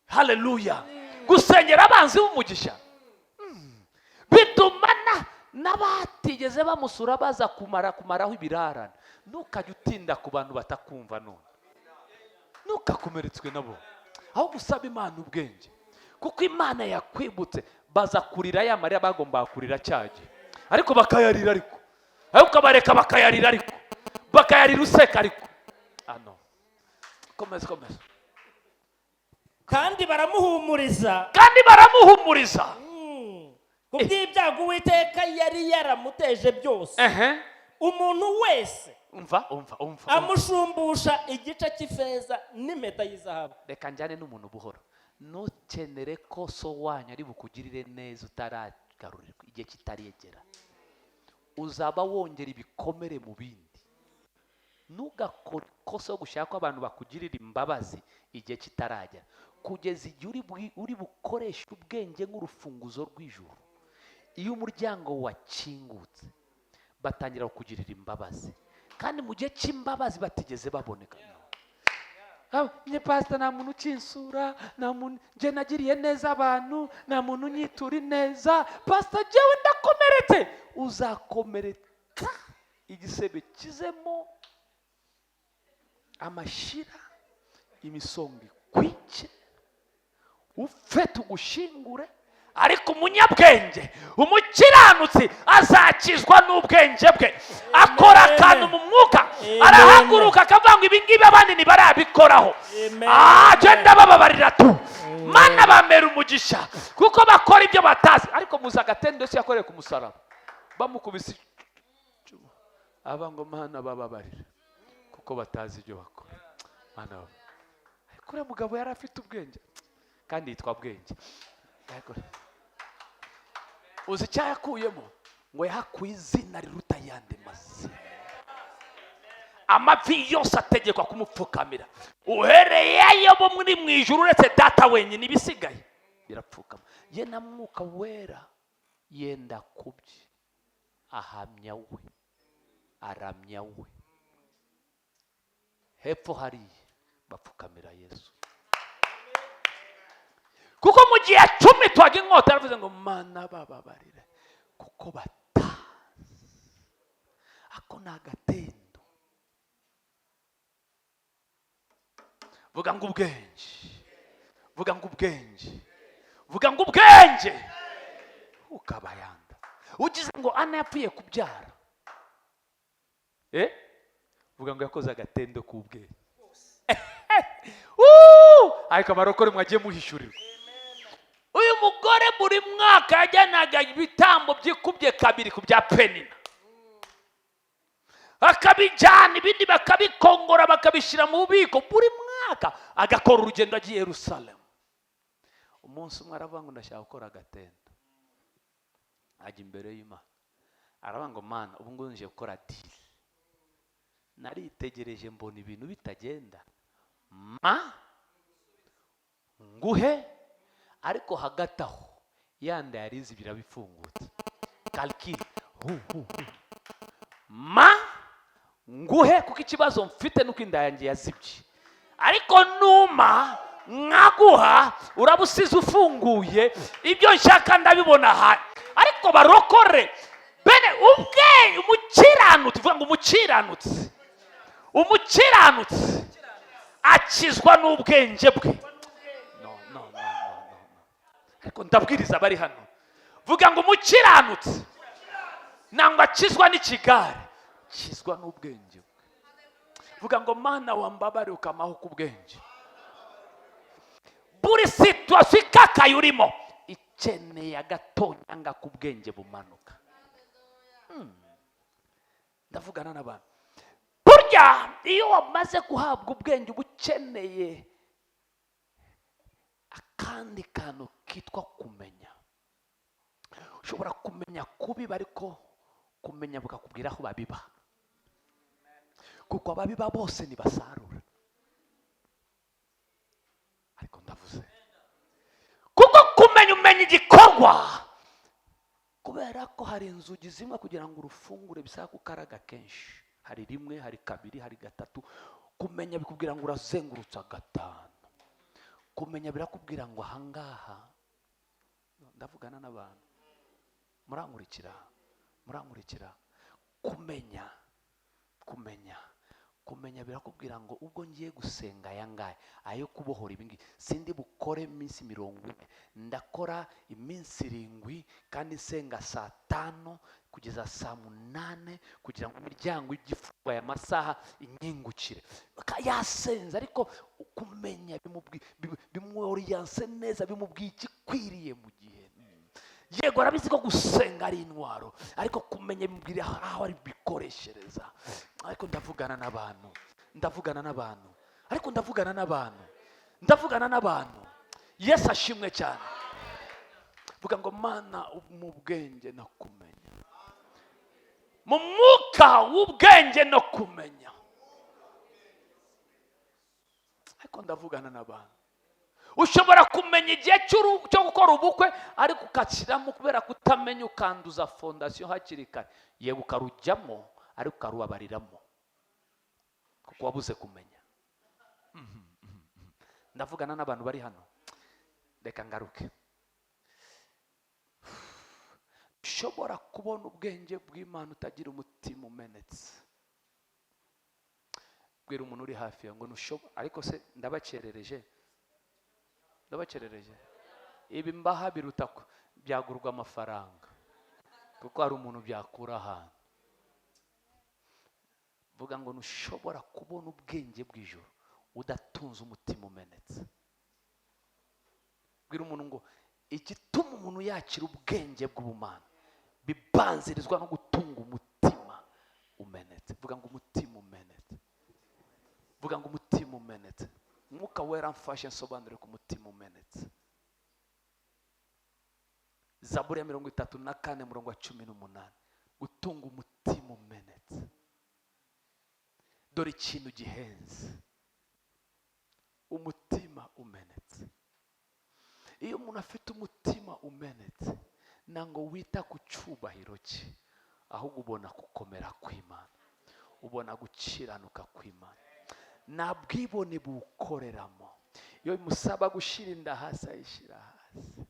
haleluya! Gusengera abanzi b'umugisha bituma n'abatigeze bamusura baza kumaraho ibirarane. Ntukajye utinda ku bantu batakumva none, ntukakomeretswe nabo, aho gusaba Imana ubwenge, kuko Imana yakwibutse. Baza kurira ya marira bagombaga kurira cyagihe, ariko bakayarira, ariko ukabareka bakayarira, ariko bakayarira useka. Ariko ano, komeza, komeza. Kandi baramuhumuriza. Kandi baramuhumuriza. Ku bw'ibyago Uwiteka yari yaramuteje byose, umuntu wese Umva, umva, umva, umva. amushumbusha igice cy'ifeza n'impeta y'izahabu. Reka njyane n'umuntu buhoro. Ntukenere ko so wanyu ari bukugirire neza utaragarurirwa, igihe kitaregera uzaba wongera ibikomere mu bindi. Ntugakore ikosa yo gushaka ko abantu bakugirira imbabazi igihe kitaragera, kugeza igihe uri bukoreshe ubwenge nk'urufunguzo rw'ijuru. Iyo umuryango wakingutse, batangira kukugirira imbabazi, kandi mu gihe cy'imbabazi batigeze baboneka. Ah, nye pasita, nta muntu ukinsura, nta muntu njye nagiriye neza abantu, nta muntu unyitura ineza. Pasita, njyewe ndakomeretse. Uzakomereka igisebe kizemo amashira, imisonga ikwice, upfe tugushingure. Ariko umunyabwenge, umukiranutsi, azakizwa n'ubwenge bwe. Akora akantu mu mwuka, Amen. arahaguruka akavuga ngo: "Ibi ngibi abandi ntibarabikoraho." Amen. Ah, genda bababarira tu, Mana bamera umugisha kuko bakora ibyo batazi. Ariko muzi agatendo Yesu yakoreye ku musaraba, bamukubise icumu, aba ngo: "Mana, bababarira kuko batazi ibyo bakora." Mana bababarira. Ariko uriya mugabo yari afite ubwenge kandi yitwa Bwenge. Ariko uzi icyo yakuyemo? Ngo yahakuye izina riruta ayandi mazina, amavi yose ategekwa kumupfukamira, uhereye ayo bo muri mu ijuru, uretse Data wenyine, ibisigaye birapfukama. Ye na Mwuka Wera yenda kubye ahamya we, aramya we. Hepfo hariya bapfukamira Yesu, kuko mu gihe acumitwaga inkota yaravuze ngo: "Mana, bababarire kuko batazi." Ako ni agatendo. Vuga ngo ubwenge, vuga ngo ubwenge, vuga ngo ubwenge. Ukabayanda ugize ngo Ana yapfuye kubyara, eh, vuga ngo yakoze agatendo k'ubwenge. Ariko abarokore mwagiye muhishurirwa. Uyu mugore buri mwaka yajyanaga ibitambo byikubye kabiri ku bya Penina, akabijyana, ibindi bakabikongora, bakabishyira mu bubiko. Buri mwaka agakora urugendo agiye Yerusalemu. Umunsi umwe aravuga ngo: "Ndashaka gukora agatendo." Ajya imbere y'Imana, aravuga ngo: "Mana, ubu ngubu nje gukora deal. Naritegereje mbona ibintu bitagenda. Ma nguhe, ariko hagati aho yanda yarize birabifungutse calcul hu hu hu. Ma nguhe, kuko ikibazo mfite nuko inda yanjye yazibye, ariko numa nkaguha uraba usize ufunguye, ibyo nshaka ndabibona aha." Ariko barokore bene ubwe, umukiranutsi, uvuga ngo umukiranutsi, umukiranutsi akizwa n'ubwenge bwe. No, no, no, no, no, no. Ariko ndabwiriza abari hano, vuga ngo umukiranutsi nangwa akizwa n'ikigare, akizwa n'ubwenge bwe. Vuga ngo: "Mana, wambabare ukamaho ku bwenge." Buri situation ikakaye urimo ikeneye agatonyanga k'ubwenge bumanuka. Ndavugana n'abantu. Burya iyo wamaze guhabwa ubwenge, uba ukeneye akandi kantu kitwa kumenya. Ushobora kumenya kubiba, ariko kumenya bukakubwira aho babiba, kuko ababiba bose ntibasarura. Ariko ndavuze kuko kumenya, umenya igikorwa, kubera ko hari inzugi zimwe kugira ngo urufungure bisaba kukaraga kenshi. Hari rimwe, hari kabiri, hari gatatu. Kumenya bikubwira ngo urazengurutsa gatanu. Kumenya birakubwira ngo ahangaha. Ndavugana n'abantu, murankurikira, murankurikira. Kumenya, kumenya, kumenya birakubwira ngo ubwo ngiye gusenga aya ngaya, ayo kubohora ibi ngibi, sindi bukore iminsi 40, ndakora iminsi 7, kandi nsenga saa 5 kugeza saa 8, kugira ngo imiryango ijye ifungwa aya masaha inyingukire. Yasenze, ariko kumenya bimworiyanse neza, bimubwiye igikwiriye mu gihe. Yego, arabizi ko gusenga ari intwaro, ariko kumenya bimubwira aho ari bikoreshereza. Ariko ndavugana n'abantu, ndavugana n'abantu, ariko ndavugana n'abantu, ndavugana n'abantu. Yesu ashimwe cyane. Vuga ngo: "Mana, mu bwenge no kumenya, mu mwuka w'ubwenge no kumenya." Ariko ndavugana n'abantu. Ushobora kumenya igihe cyo gukora ubukwe, ariko ukashyiramo kubera kutamenya, ukanduza fondation hakiri kare. Yego, ukarujyamo, ariko ukarubabariramo kuko wabuze kumenya. Ndavugana n'abantu bari hano. Reka ngaruke. Ushobora kubona ubwenge bw'Imana utagira umutima umenetse. Bwira umuntu uri hafi yawe ngo ntushobora. Ariko se ndabakerereje? Ndabakerereje? Ibi mbaha biruta byagurwa amafaranga, kuko hari umuntu byakura ahantu. Vuga ngo: "Ntushobora kubona ubwenge bw'ijuru udatunze umutima umenetse." Bwira umuntu ngo igituma umuntu yakira ubwenge bw'ubumana bibanzirizwa no gutunga umutima umenetse. Vuga ngo: "Umutima umenetse." Vuga ngo: "Umutima umenetse." Umwuka Wera mfashe nsobanure ku mutima umenetse. Zaburi ya 34, murongo wa 18. Gutunga umutima umenetse, dore ikintu gihenze. Umutima umenetse, iyo umuntu afite umutima umenetse, ntabwo wita ku cyubahiro cye, ahubwo ubona gukomera kw'Imana, ubona gukiranuka kw'Imana. Nta bwibone buwukoreramo. Iyo bimusaba gushyira inda hasi, ayishyira hasi,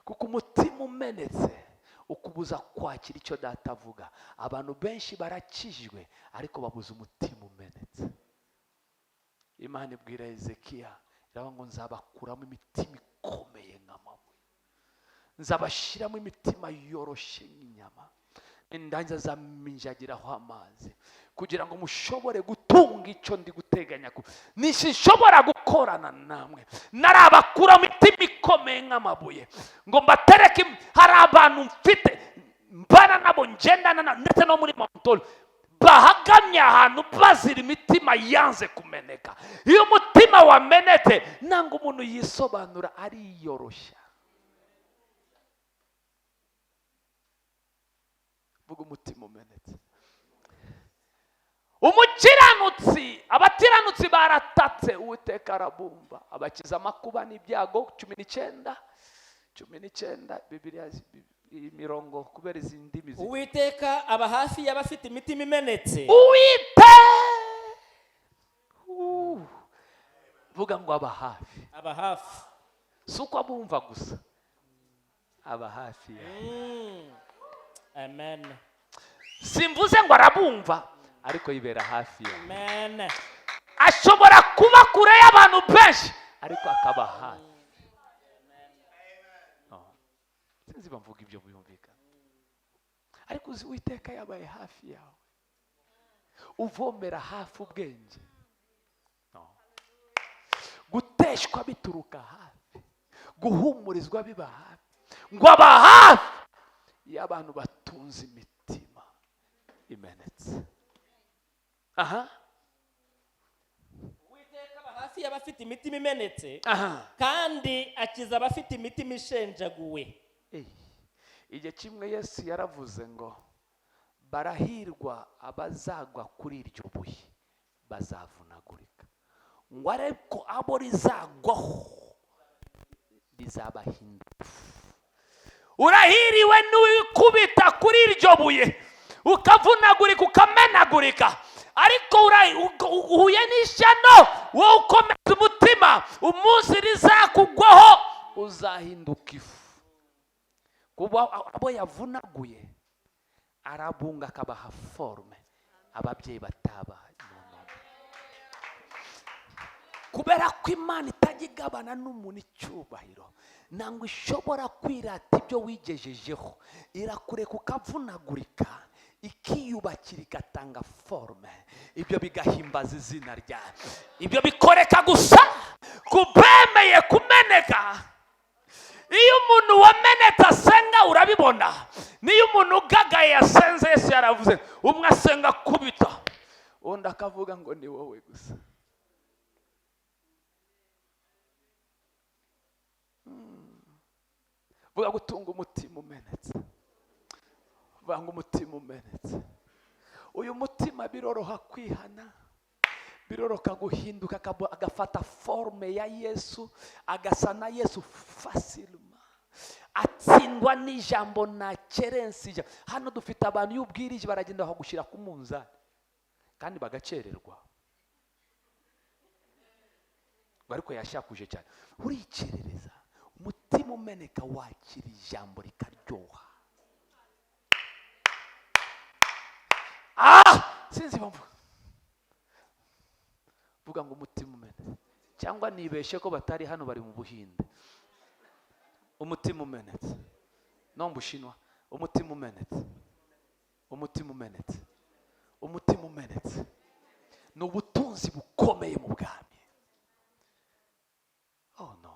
kuko umutima umenetse ukubuza kwakira icyo Data avuga. Abantu benshi barakijijwe, ariko babuze umutima umenetse. Imana ibwira Ezekiya, iravuga ngo: "Nzabakuramo imitima ikomeye nk'amabuye, nzabashyiramo imitima yoroshye nk'inyama, indangiza zaminjagiraho amazi, kugira ngo mushobore gutunga icyo ndi guteganya nishobora gukorana namwe. Narabakuramo imitima ikomeye nk'amabuye ngo mbatereke." Hari abantu mfite, mbana nabo, ngendana nabo, ndetse no muri montoro, bahagamye ahantu bazira imitima yanze kumeneka. Iyo umutima wamenetse, ntabwo umuntu yisobanura, ariyoroshya. Vuga: "Umutima umenetse." Umukiranutsi, abakiranutsi baratatse, Uwiteka arabumva, abakiza amakuba n'ibyago. 19, 19, Bibiliya, iyi mirongo kubera izi ndimi Uwiteka aba hafi y'abafite imitima imenetse. Uwite vuga ngo: "Aba hafi." Aba hafi. Si uko abumva gusa, aba hafi yawe. Amen. Simvuze ngo arabumva, ariko yibera hafi yawe. Amen. Ashobora kuba kure y'abantu benshi, ariko akaba hafi. No. Sinzi mvuga ibyo byumvikana, ariko uzi Uwiteka yabaye hafi yawe, uvomera hafi ubwenge. No. Guteshwa bituruka hafi, guhumurizwa biba hafi. Ngo aba hafi iyo abantu batunze imitima imenetse. Aha. Uwiteka aba hafi y'abafite imitima imenetse, kandi akiza abafite imitima ishenjaguwe. Igihe kimwe Yesu yaravuze ngo: "Barahirwa abazagwa kuri iryo buye, bazavunagurika," ngo: "ariko abo rizagwaho rizabahindura ifu." Urahiriwe n'uwikubita kuri iryo buye ukavunagurika, ukamenagurika, ariko uhuye n'ishyano wowe ukomeza umutima. Umunsi rizakugwaho uzahinduka ifu, kuba abo yavunaguye arabunga, akabaha forme ababyeyi batabaha. No, no, no. Kubera ko Imana itajya igabana n'umuntu icyubahiro, ntabwo ishobora kwirata ibyo wigejejeho. Irakureka ukavunagurika, ikiyubakira, igatanga forme. Ibyo bigahimbaza izina ryayo. Ibyo bikoreka gusa ku bemeye kumeneka. Iyo umuntu wamenetse asenga, urabibona. Niyo umuntu ugagaye yasenze, Yesu yaravuze: "Umwe asenga akubita, undi akavuga ngo ni wowe gusa." Vuga gutunga umutima umenetse. Vuga ngo umutima umenetse. Uyu mutima biroroha kwihana, biroroka guhinduka, agafata forme ya Yesu, agasa na Yesu facilement, atsindwa n'ijambo na kerensi. Hano dufite abantu iyo ubwirije baragenda bakagushyira ku munzani kandi bagakererwa, ariko yashakuje cyane. Urikerereza, umutima umeneka wakira ijambo rikaryoha. Sinzi impamvu vuga ngo umutima umenetse, cyangwa nibeshe ko batari hano, bari mu Buhinde. Umutima umenetse no mu Bushinwa. Umutima umenetse, umutima umenetse, umutima umenetse ni ubutunzi bukomeye mu bwami. Oh no,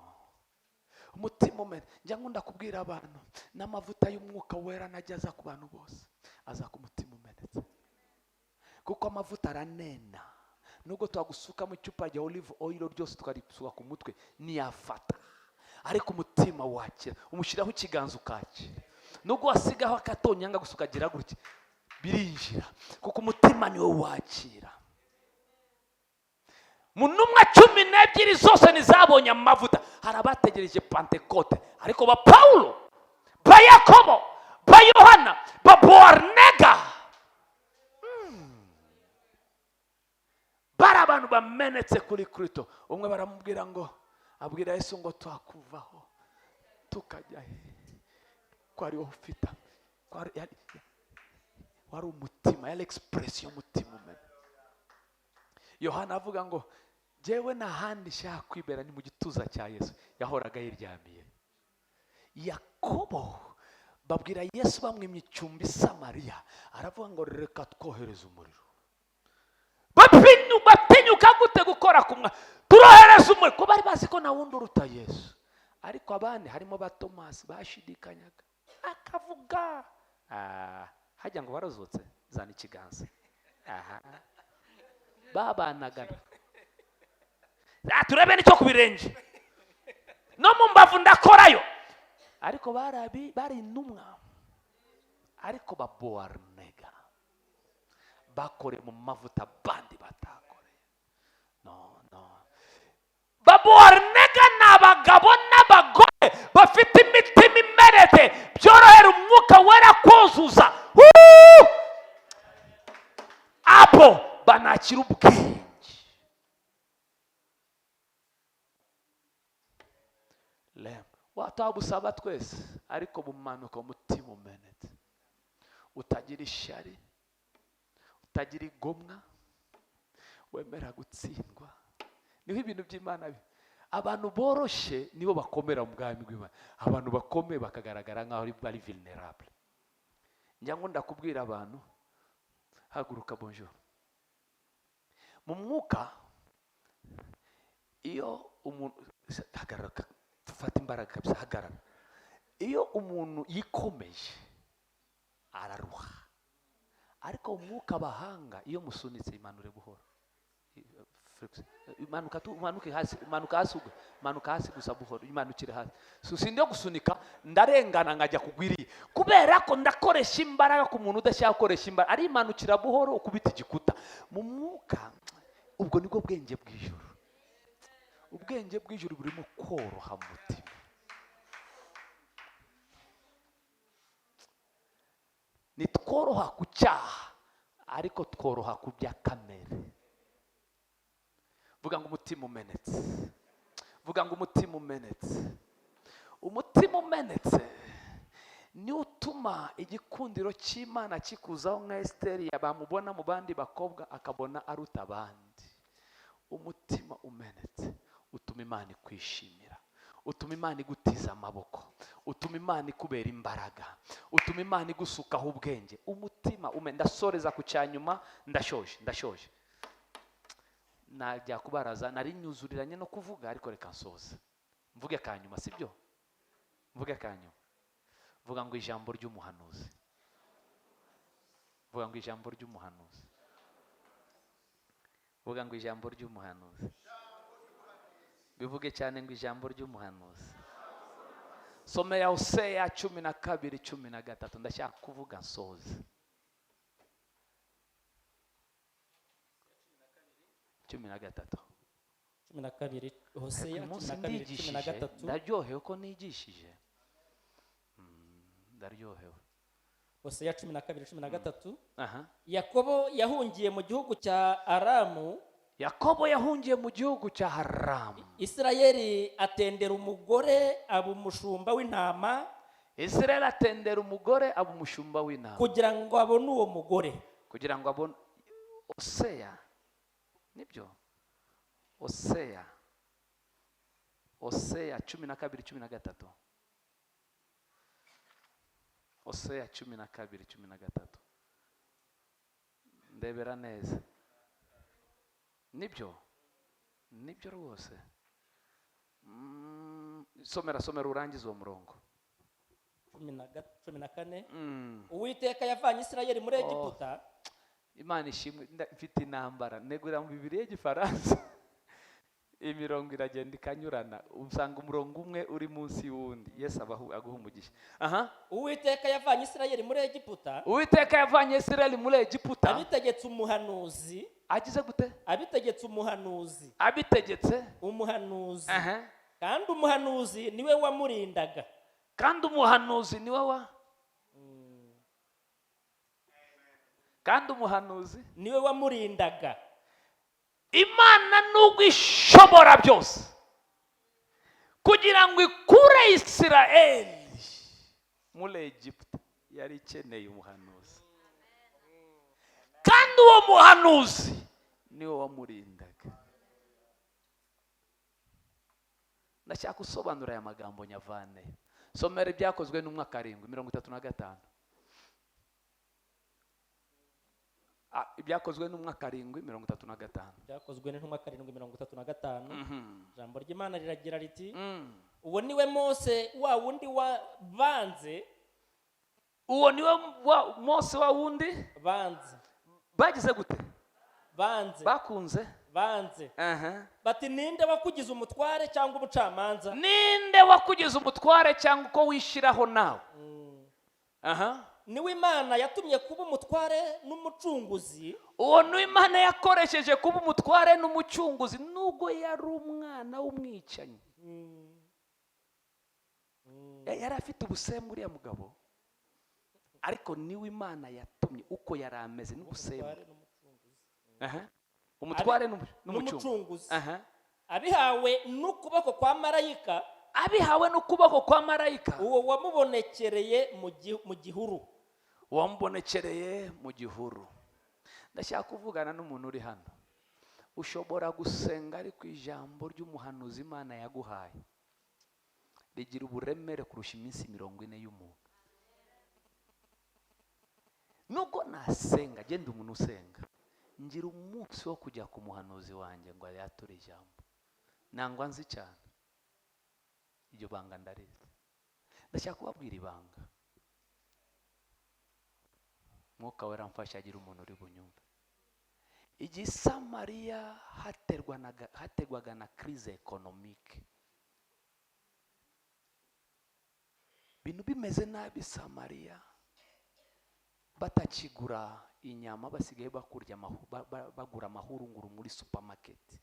umutima umenetse. Njya nkunda kubwira abantu n'amavuta y'umwuka wera najya aza ku bantu bose, aza ku mutima umenetse, kuko amavuta aranena. Nubwo twagusuka mu icupa rya olive oil ryose tukarisuka ku mutwe ntiyafata, ariko umutima wakira, umushyiraho ikiganza ukakira. Nubwo wasigaho akatonyanga gusa ukagira gutya, birinjira, kuko umutima niwo wakira. Mu ntumwa 12 zose ntizabonye amavuta. Hari abategereje Pantekote, ariko ba Paulo, ba Yakobo, ba Yohana, ba Boanerga, bari abantu bamenetse kuri Kristo. Umwe baramubwira ngo, abwira Yesu ngo twakuvaho tukajya he, ko ari wowe ufite, wari umutima, yari expression y'umutima umene. Yohana avuga ngo jewe nta handi nshaka kwibera, ni mu gituza cya Yesu. Yahoraga yiryamiye. Yakobo babwira Yesu bamwimye icumbi i Samariya, aravuga ngo reka twohereze umuriro. Batinyuka gute gukora ku mwa, turohereza umuriro, ko bari bazi ko nta wundi uruta Yesu. Ariko abandi harimo ba Tomasi bashidikanyaga, akavuga hajya ngo barazutse, zana ikiganza. Aha babanaga, turebe nicyo ku birenge no mu mbavu ndakorayo. Ariko bari intumwa, ariko ba Boanerga bakore mu mavuta bandi batakoreye. No no, ba Boanerga ni abagabo n'abagore bafite imitima imenetse, byorohera umwuka wera kuzuza. Abo banakira ubwenge. Watabusaba twese, ariko bumanuka umutima umenetse, utagira ishyari, utagira igomwa, wemera gutsindwa. Niho ibintu by'Imana abantu boroshye nibo bakomera mu bwami bw'Imana. Abantu bakomeye bakagaragara nk'aho bari vulnerable. Njya ngo ndakubwira abantu, haguruka bonjour. Mu mwuka iyo umuntu hagarara, fata imbaraga kabisa, hagarara. Iyo umuntu yikomeje araruha, ariko umwuka abahanga iyo musunitse imanure buhoro. Imanuka tu, umanuke hasi, umanuka hasi ugwe, manuka hasi gusa buhoro, imanukire hasi. So sindi gusunika, ndarengana nkajya kugwiriye, kubera ko ndakoresha imbaraga ku muntu udashaka gukoresha imbaraga, arimanukira buhoro ukubita igikuta. Mu mwuka ubwo nibwo bwenge bw'ijuru. Ubwenge bw'ijuru burimo koroha mu mutima. Nitworoha ku cyaha, ariko tworoha ku bya kamere. Vuga ngo umutima umenetse. Vuga ngo umutima umenetse. Umutima umenetse ni utuma igikundiro cy'Imana kikuzaho, nka Esiteri bamubona mu bandi bakobwa akabona aruta abandi. Umutima umenetse utuma Imana ikwishimira, utuma Imana igutiza amaboko, utuma Imana ikubera imbaraga, utuma Imana igusukaho ubwenge. Umutima umenetse. Ndasoreza ku cyanyuma, ndashoje, ndashoje. Najya kubaraza nari nyuzuriranye no kuvuga, ariko reka nsoze mvuge kanyuma, sibyo? Mvuge kanyuma. Vuga ngo ijambo ry'umuhanuzi. Vuga ngo ijambo ry'umuhanuzi. Vuga ngo ijambo ry'umuhanuzi. Bivuge cyane ngo ijambo ry'umuhanuzi. Somera Hoseya 12:13. Ndashaka kuvuga nsoze. 13. 12, Hoseya. Uyu munsi 12, ndigishije, 13. Ndaryohewe ko nigishije. Ndaryohewe. Hoseya 12:13. Aha. Yakobo yahungiye mu gihugu cya Aramu. Yakobo yahungiye mu gihugu cya Haramu. Isirayeli atendera umugore, aba umushumba w'intama. Israel atendera umugore, aba umushumba w'intama. Kugira ngo abone uwo mugore. Kugira ngo abone. Oseya, nibyo, Oseya, Oseya 12:13. Oseya 12:13. Ndebera neza. Nibyo, nibyo rwose. Somera, somera urangize uwo murongo. 14. Uwiteka yavanye Isirayeli muri Oh. Egiputa. Imana ishimwe. Mfite intambara, negura mu Bibiliya y'Igifaransa, imirongo iragenda ikanyurana, usanga umurongo umwe uri munsi y'uwundi. Yesu abahu aguha umugisha. Aha. Uwiteka yavanye Isirayeli muri Egiputa. Uwiteka yavanye Isirayeli muri Egiputa. Abitegetse umuhanuzi. Agize gute? Abitegetse umuhanuzi. Abitegetse umuhanuzi. Aha. Kandi umuhanuzi niwe wamurindaga. Kandi umuhanuzi niwe wa kandi umuhanuzi niwe wamurindaga. Imana nubwo ishobora byose, kugira ngo ikure Isirayeli muri Egiputa yari ikeneye umuhanuzi, kandi uwo muhanuzi niwe wamurindaga. Ndashaka gusobanura aya magambo nyavaneyo. Somera Ibyakozwe n'Intumwa 7:35. Ibyakozwe n'Intumwa 7:35. Byakozwe n'Intumwa 7:35. Ijambo ry'Imana riragira riti: "Uwo niwe Mose wa wundi wa banze." Uwo niwe wa Mose wa wundi Banze. Bagize gute? Banze. Bakunze. Banze. Aha. Bati: "Ninde wakugize umutware cyangwa umucamanza?" Ninde wakugize umutware cyangwa uko wishyiraho nawe? Aha. Niwe Imana yatumye kuba umutware n'umucunguzi. Uwo ni Imana yakoresheje kuba umutware n'umucunguzi, nubwo yari umwana w'umwicanyi. Yari afite ubusembwa uriya mugabo, ariko niwe Imana yatumye uko yari ameze n'ubusembwa. Umutware n'umucunguzi. Aha. Umutware n'umucunguzi. N'umucunguzi. Aha. Abihawe n'ukuboko kwa marayika. Abihawe n'ukuboko kwa marayika. Uwo wamubonekereye mu gihuru. Wamubonekereye mu gihuru. Ndashaka kuvugana n'umuntu uri hano. Ushobora gusenga, ariko ijambo ry'umuhanuzi Imana yaguhaye rigira uburemere kurusha iminsi 40 y'umuntu. Nubwo nasenga, genda umuntu usenga, ngira umunsi wo kujya ku muhanuzi wanjye ngo ayature ijambo. Nangwa nzi cyane iryo banga, ndarizi. Ndashaka kubabwira ibanga. Mwuka Wera mfasha agira umuntu uri bunyumve. Igihe Samariya haterwaga na crise économique, ibintu bimeze nabi, Samariya batakigura inyama, basigaye bakurya bagura amahurunguru muri supermarket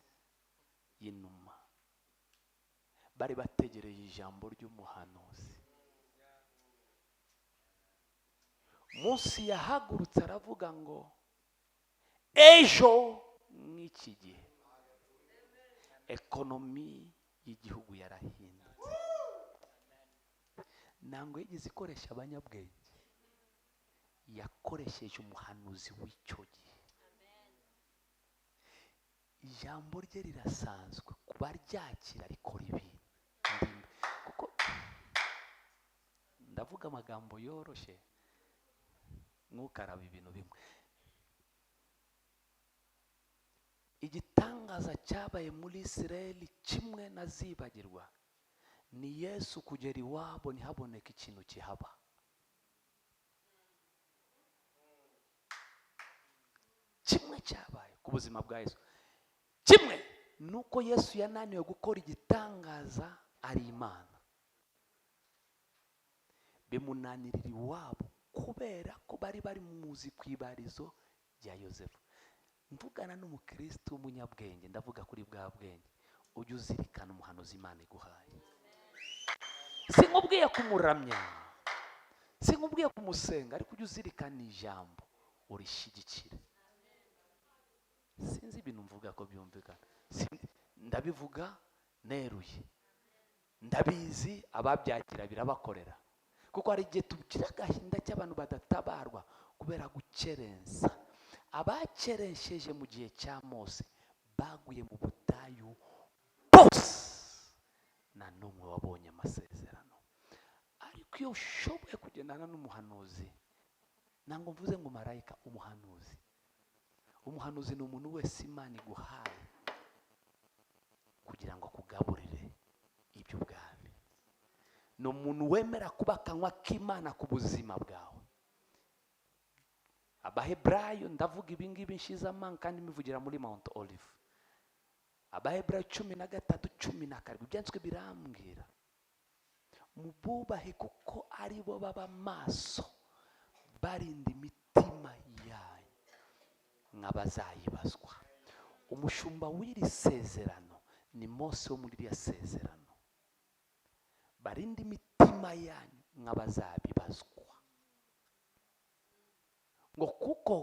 y'inuma, bari bategereye ijambo ry'umuhanuzi. Munsi yahagurutse aravuga ngo: "Ejo nk'iki gihe." Économie y'igihugu yarahindutse. Ntabwo yigeze ikoresha abanyabwenge, yakoresheje umuhanuzi w'icyo gihe. Ijambo rye rirasanzwe kuba ryakira, rikora ibintu. Kuko ndavuga amagambo yoroshye, ntukaraba ibintu bimwe. Igitangaza cyabaye muri Isirayeli kimwe nazibagirwa ni Yesu kugera iwabo ntihaboneke ikintu kihaba. Kimwe cyabaye ku buzima bwa Yesu kimwe ni uko Yesu yananiwe gukora igitangaza ari Imana. Bimunanirira iwabo kubera ko bari bari muzi ku ibarizo rya Yosefu. Mvugana n'umukristo w'umunyabwenge, ndavuga kuri bwa bwenge, ujye uzirikana umuhanuzi Imana iguhaye. Sinkubwiye kumuramya, sinkubwiye kumusenga, ariko ujye uzirikana ijambo urishyigikire. Sinzi ibintu mvuga ko byumvikana, ndabivuga neruye, ndabizi ababyakira birabakorera, kuko hari igihe tugira agahinda cy'abantu badatabarwa kubera gukerensa. Abakeresheje mu gihe cya Mose baguye mu butayu bose, nta n'umwe wabonye amasezerano. Ariko iyo ushoboye kugendana n'umuhanuzi, ntabwo mvuze ngo marayika, umuhanuzi. Umuhanuzi ni umuntu wese Imana iguhaye kugira ngo akugaburire iby'ubwami. Ni umuntu wemera kuba akanywa k'Imana ku buzima bwawe. Abaheburayo, ndavuga ibi ngibi nshize amanga kandi mbivugira muri Mount Olive. Abaheburayo 13:17, ibyanditswe birambwira mububahe kuko ari bo baba maso barinda imitima yanyu nk'abazayibazwa. Umushumba w'iri sezerano ni Mose wo muri iriya sezerano. Barinda imitima yanyu nk'abazabibazwa, ngo kuko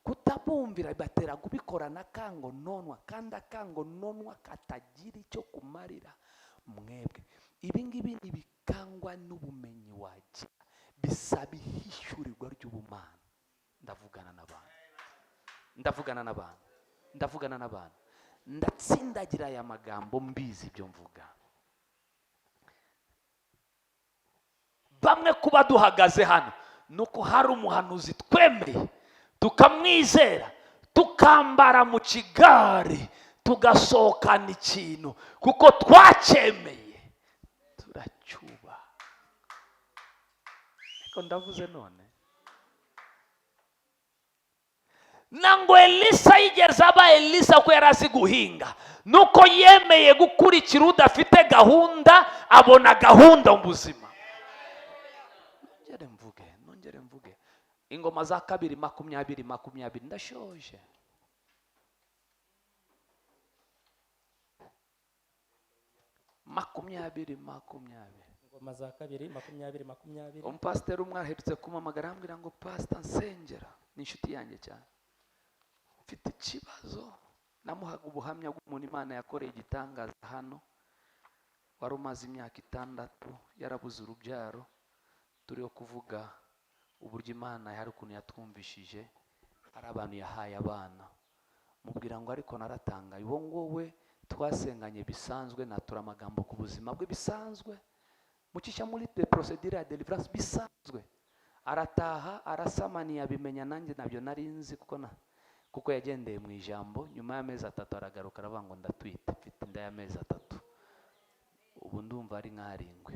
kutabumvira bibatera kubikorana akango nonwa, kandi akango nonwa katagira icyo kumarira mwebwe. Ibi ngibi ntibikangwa n'ubumenyi wagira, bisaba ihishurirwa ry'ubumana. Ndavugana n'abantu, ndavugana n'abantu, ndavugana n'abantu, ndatsindagira aya magambo mbizi ibyo mvuga. Bamwe kuba duhagaze hano nuko hari umuhanuzi twemeye tukamwizera, tukambara mu kigari, tugasohokana ikintu kuko twacyemeye, turacyubaha. Ariko ndavuze none nango Elisa yigeze aba Elisa ko yari azi guhinga, nuko yemeye gukurikira udafite gahunda, abona gahunda mu buzima. Nongere mvuge Ingoma za kabiri 20:20, ndashoje. 20:20. Ingoma za kabiri 20:20. Umupasiteri umwe aherutse kumpamagara arambwira ngo pastor nsengera, ni inshuti yanjye cyane, mfite ikibazo. Namuhaga ubuhamya bw'umuntu Imana yakoreye igitangaza hano, wari umaze imyaka 6 yarabuze urubyaro. Turiho kuvuga uburyo Imana hari ukuntu yatwumvishije, hari abantu yahaye abana. Mubwira ngo ariko naratangaye, uwo nguwe twasenganye bisanzwe, natura amagambo ku buzima bwe bisanzwe, mucisha muri de procedure ya deliverance bisanzwe. Arataha arasamaniye abimenya, nanjye nabyo nari nzi kuko yagendeye mu ijambo. Nyuma y'amezi 3 aragaruka aravuga ngo ndatwite, mfite inda y'amezi 3, ubu ndumva ari nk'arindwi.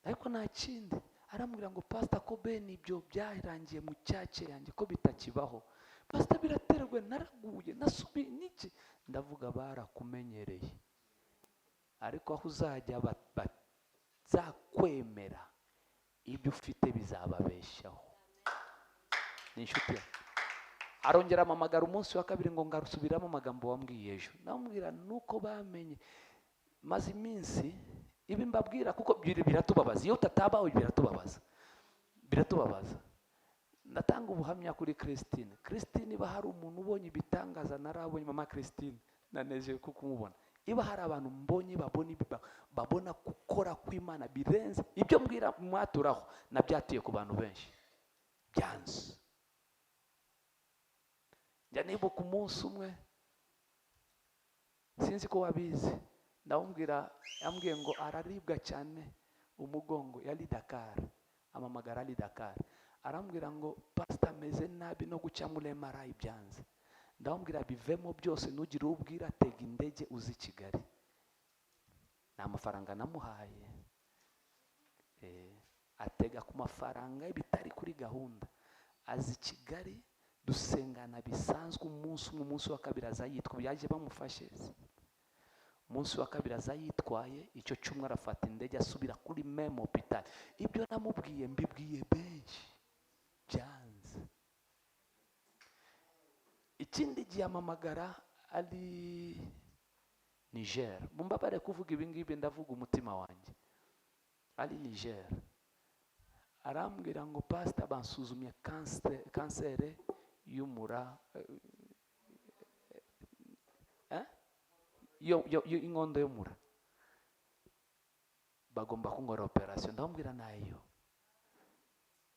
Ariko nta kindi arambwira ngo pastor ko bene ibyo byarangiye mu cyace yanjye ko bitakibaho. Pastor biraterwe, naraguye nasubiye niki. Ndavuga barakumenyereye, ariko aho uzajya bazakwemera ibyo ufite bizababeshaho. Ni inshuti yawe. Arongera amamagara umunsi wa kabiri ngo ngarusubiramo amagambo wambwiye ejo. Namubwira nuko bamenye maze iminsi ibi mbabwira, kuko biratubabaza iyo utatabaho, biratubabaza, biratubabaza. Ndatanga ubuhamya kuri Christine. Christine, iba hari umuntu ubonye ibitangaza narabonye mama Christine, nanezerewe kukumubona. Iba hari abantu mbonye babona babona gukora kw'Imana birenze ibyo mbwira mwaturaho, nabyatuye ku bantu benshi byanze. Njya nibuka umunsi umwe, sinzi ko wabizi, ndamubwira, yambwiye ngo araribwa cyane umugongo, yari Dakar, amamagara ari Dakar. Arambwira ngo pastor ameze nabi no guca muri MRI byanze. Ndamubwira bivemo byose, ntugire ubwira, tega indege uzi Kigali. Nta mafaranga namuhaye, atega ku mafaranga bitari kuri gahunda, azi Kigali dusengana bisanzwe. Umunsi umwe, umunsi wa kabiri aza yitwa yaje bamufashe. Umunsi wa kabiri aza yitwaye, icyo cyumweru arafata indege asubira kuri même hôpital. Ibyo namubwiye mbibwiye benshi, byanze. Ikindi gihe amamagara ari Niger, mumbabare kuvuga ibi ngibi, ndavuga umutima wanjye. Ari Niger, arambwira ngo: "Pastor, bansuzumye kanseri y'umura, inkondo y'umura, bagomba kunkora operation." Ndamubwira: "Nayo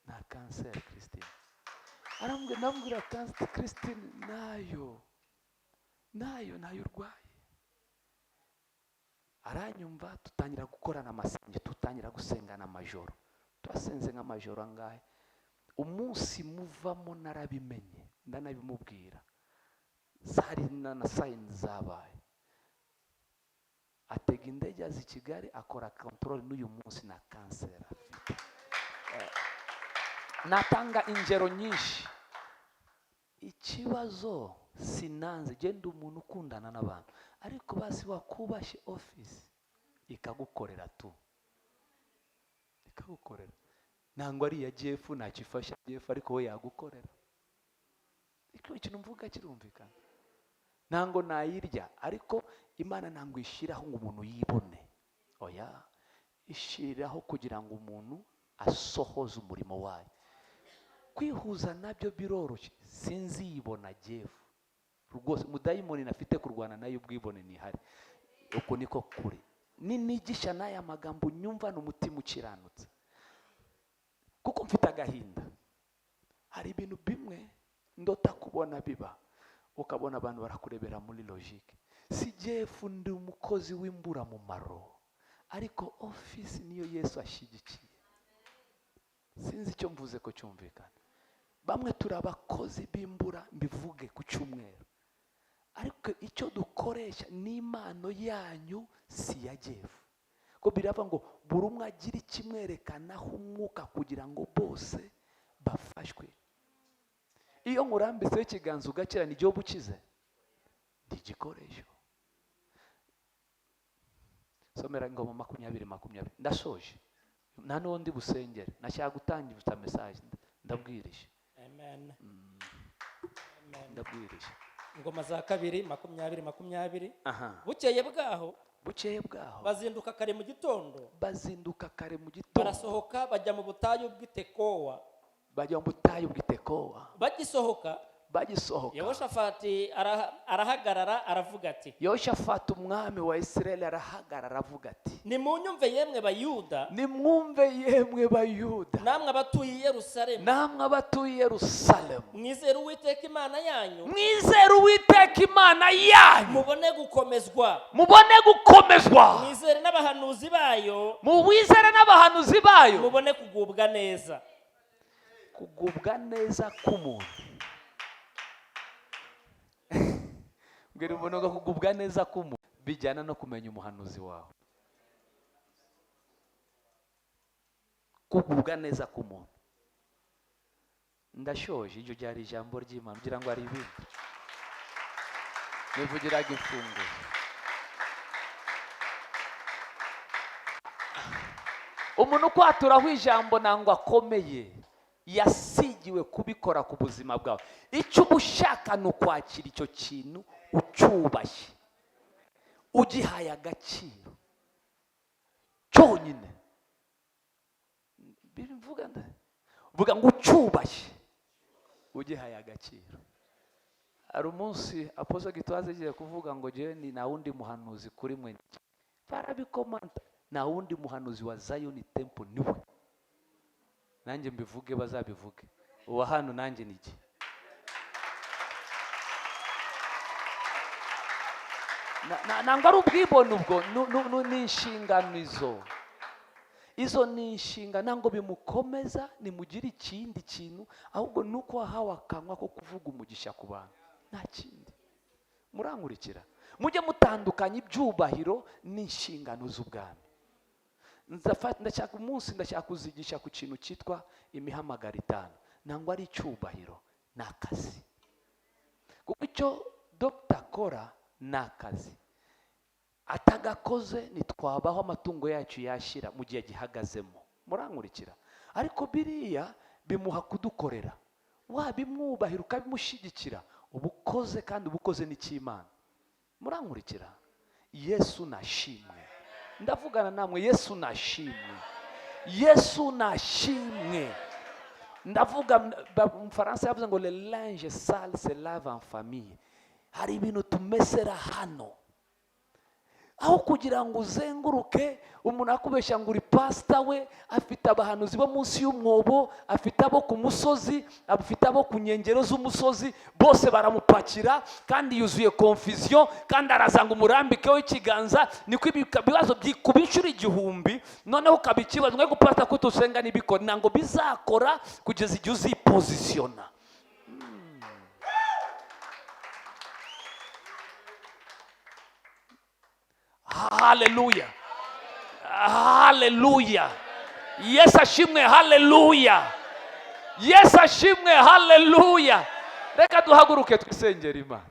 nta kanseri, Christine." Arambwira, ndamubwira: "Kanseri, Christine, nayo, nayo, nayo urwaye." Aranyumva, tutangira gukorana amasengesho, tutangira gusengana amajoro. Twasenze nk'amajoro angahe. Umunsi muvamo narabimenye, ndanabimubwira, zari na signs zabaye. Atega indege aza i Kigali, akora contrôle, n'uyu munsi na kanseri afite. Natanga ingero nyinshi. Ikibazo sinanze, genda umuntu ukundana n'abantu, ariko basi wakubashye ofisi ikagukorera tu, ikagukorera. Ntabwo ari iya Jeff, ntacyo ifasha Jeff, ariko we yagukorera. Icyo ikintu mvuga kirumvikana. Ntabwo nayirya, ariko Imana ntabwo ishyiraho ngo umuntu yibone, oya, ishyiraho kugira ngo umuntu asohoze umurimo wayo. Kwihuza nabyo biroroshye. Sinzibona Jeff rwose, umudayimoni nafite kurwana nayo, ubwibone ntihari. Uko niko kuri. Ninigisha n'aya magambo, nyumva ni umutima ukiranutse, kuko mfite agahinda. Hari ibintu bimwe ndota kubona biba, ukabona abantu barakurebera muri logique. Si Jeff, ndi umukozi w'imburamumaro, ariko ofisi niyo Yesu ashyigikiye. Sinzi icyo mvuze ko cyumvikana. Bamwe turi abakozi b'imbura, mbivuge ku cyumweru, ariko icyo dukoresha ni impano yanyu, si iya Jeff. Ko birava ngo buri umwe agire ikimwerekanaho umwuka kugira ngo bose bafashwe. Iyo nkurambitseho ikiganza ugakira, ni igihugu ukize, ni igikoresho. Somera Ingoma 20:20. Ndasoje, nta n'undi busengere, nashaka gutangiza message, ndabwirije. Amen. Amen. Ndabwirije. Ingoma za kabiri 20:20. Aha. Bukeye bwaho, Bukeye bwaho, bazinduka kare mu gitondo, bazinduka kare mu gitondo, barasohoka bajya mu butayu bw'i Tekowa. Bajya mu butayu bw'i Tekowa. Bagisohoka, Bagisohoka, Yehoshafati arahagarara aravuga ati: Yoshafati umwami wa Isirayeli arahagarara aravuga ati: "Nimunyumve yemwe Bayuda, "Nimwumve yemwe Bayuda, namwe abatuye i Yerusalemu. namwe abatuye i Yerusalemu. Mwizere Uwiteka Imana yanyu, Mwizere Uwiteka Imana yanyu, mubone gukomezwa. mubone gukomezwa. Mwizere n'abahanuzi bayo, Muwizere n'abahanuzi bayo, mubone kugubwa neza." Kugubwa neza k'umuntu, mbwira umuntu ngo kugubwa neza k'umuntu bijyana no kumenya umuhanuzi wawe. Kugubwa neza k'umuntu. Ndashoje, iryo ryari ijambo ry'Imana, kugira ngo hari ibindi nivugiraga imfunguro. Umuntu ukwaturaho ijambo nangwa akomeye yasigiwe kubikora ku buzima bwawe. Icyo uba ushaka ni ukwakira icyo kintu ucyubashye, ugihaye agaciro cyonyine. Bivuga nde? Vuga ngo ucyubashye, ugihaye agaciro. Hari umunsi Apostle Gitwaza agiye kuvuga ngo jyewe ni nta wundi muhanuzi kuri mwe, barabikomanta, nta wundi muhanuzi wa Zion Temple niwe. Nanjye mbivuge, bazabivuge, uwa hano nanjye ni jye. Ntabwo ari ubwibone ubwo, ni inshingano izo. Izo ni inshingano, ntabwo bimukomeza nimugire ikindi kintu, ahubwo ni uko wahawe akanwa ko kuvuga umugisha ku bantu, nta kindi. Murankurikira? Mujye mutandukanya ibyubahiro n'inshingano z'ubwami. Ndashaka umunsi, ndashaka kuzigisha ku kintu cyitwa imihamagaro itanu. Ntabwo ari icyubahiro, ni akazi. Kuko icyo dogita akora ni akazi. Atagakoze ntitwabaho, amatungo yacu yashyira mu gihe gihagazemo. Murankurikira? Ariko biriya bimuha kudukorera, wabimwubahira ukabimushyigikira, uba ukoze kandi uba ukoze n'icy'Imana. Murankurikira? Yesu nashimwe. Ndavugana namwe. Yesu nashimwe, Yesu nashimwe. Ndavuga mu Faransa yavuze ngo "Le linge sale se lave en famille." Hari ibintu tumesera hano, aho kugira ngo uzenguruke umuntu akubeshya ngo uri pasita we, afite abahanuzi bo munsi y'umwobo, afite abo ku musozi, afite abo ku nkengero z'umusozi, bose baramupakira kandi yuzuye confusion, kandi araza ngo umurambikeho ikiganza. Niko ibibazo byikuba inshuro 1000, noneho ukaba ikibazo mwe gupasita ko tusenga n'ibikora. Ntabwo bizakora kugeza igihe uzipozisiyona. Haleluya, haleluya! Yesu ashimwe! Haleluya! Yesu ashimwe! Haleluya! Reka duhaguruke twisengera Imana.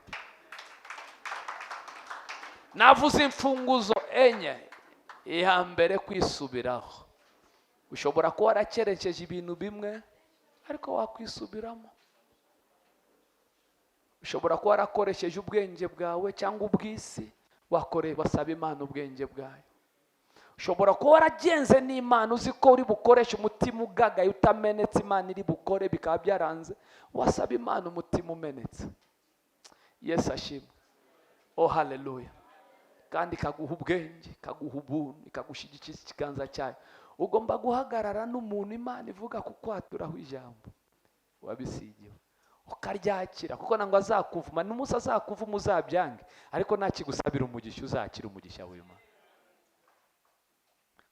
Navuze imfunguzo enye. Iya mbere, kwisubiraho. Ushobora kuba warakerekeje ibintu bimwe, ariko wakwisubiramo. Ushobora kuba warakoresheje ubwenge bwawe cyangwa ubw'isi, wakoreye, basaba Imana ubwenge bwayo. Ushobora kuba waragenze n'Imana uzi ko uri bukoreshe umutima ugagaye utamenetse, Imana iri bukore, bikaba byaranze, wasaba Imana umutima umenetse. Yesu ashimwe! Oh, haleluya! Kandi ikaguha ubwenge, ikaguha ubuntu, ikagushyigikira ikiganza cyayo. Ugomba guhagarara n'umuntu Imana ivuga kukwaturaho ijambo wabisigiwe, ukaryakira, kuko ntabwo azakuvuma. N'umunsi azakuvuma uzabyange, ariko ntakigusabira umugisha, uzakira umugisha w'Imana.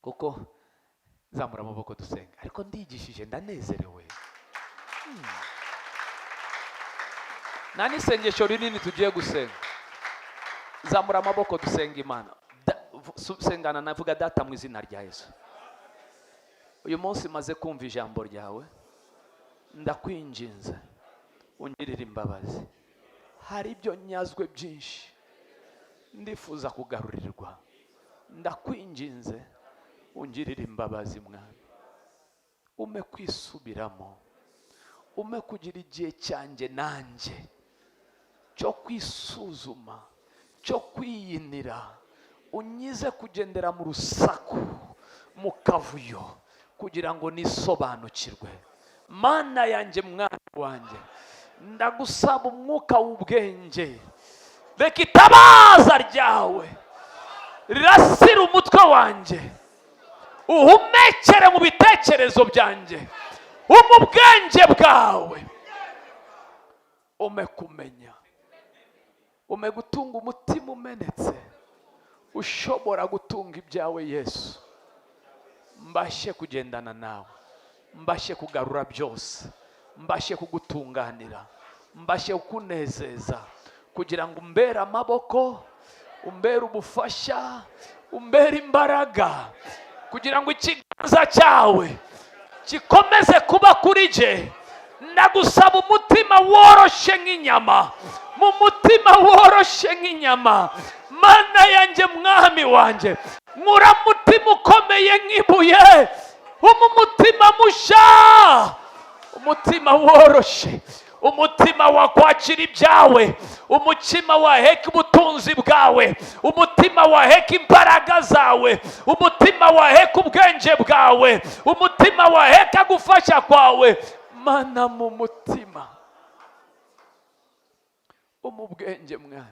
Kuko zamura amaboko dusenga. Ariko ndigishije, ndanezerewe. Nta n'isengesho rinini tugiye gusenga. Zamura amaboko dusenga Imana. Sengana navuga: Data, mu izina rya Yesu, uyu munsi maze kumva ijambo ryawe, ndakwinginze ungirire imbabazi. Hari ibyo nyazwe byinshi, ndifuza kugarurirwa. Ndakwinginze ungirire imbabazi, Mwami. Ume kwisubiramo, ume kugira igihe cyanjye nanjye cyo kwisuzuma, cyo kwiyinira. Unyize kugendera mu rusaku, mu kavuyo, kugira ngo nisobanukirwe. Mana yanjye, mwana wanjye, ndagusaba umwuka w'ubwenge. Reka itabaza ryawe rirasira umutwe wanjye, uhumekere mu bitekerezo byanjye, mu bwenge bwawe. Ume kumenya, ume gutunga umutima umenetse ushobora gutunga ibyawe. Yesu, mbashe kugendana nawe, mbashe kugarura byose, mbashe kugutunganira, mbashe kukunezeza, kugira ngo umbere amaboko, umbere ubufasha, umbere imbaraga, kugira ngo ikiganza cyawe gikomeze kuba kuri jye. Ndagusaba umutima woroshe nk'inyama, mu mutima woroshe nk'inyama. Mana yanjye, mwami wanjye, nkura mutima ukomeye nk'ibuye, umutima musha, umutima woroshe, umutima wakwakira ibyawe, umutima waheka ubutunzi bwawe, umutima waheka imbaraga zawe, umutima waheka ubwenge bwawe, umutima waheka gufasha kwawe. Mana, mu mutima umubwenge, mwami,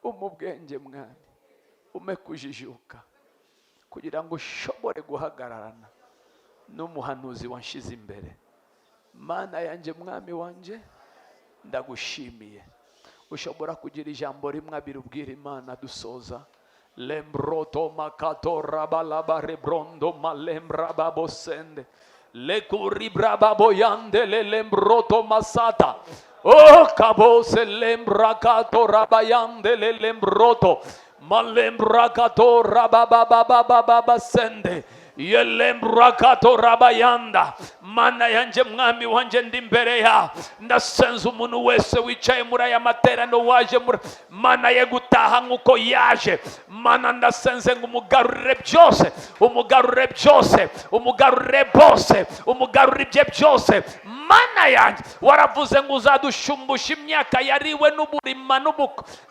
umubwenge, mwami, ume kujijuka kugira ngo ushobore guhagararana n'umuhanuzi wanshize imbere. Mana yanjye, mwami wanjye, ndagushimiye. Ushobora kugira ijambo rimwe, abiri ubwira Imana dusoza. Lembroto makatorabalabarebrondo malembrababosende lekuribrababoyande lelembroto masata o kabose lembrakatorabayande lelembroto malembrakatorabababababasende yelembrakatorabayanda. Mana yanjye, mwami wanjye, ndi imbere ya ndasenza umuntu wese wicaye muri aya materaniro, waje muri Mana ye gutabara. gutaha nk'uko yaje. Mana, ndasenze ngo umugarurire byose, umugarurire byose, umugarurire bose, umugarurire ibye byose. Mana yanjye, waravuze ngo uzadushumbusha imyaka yariwe n'uburima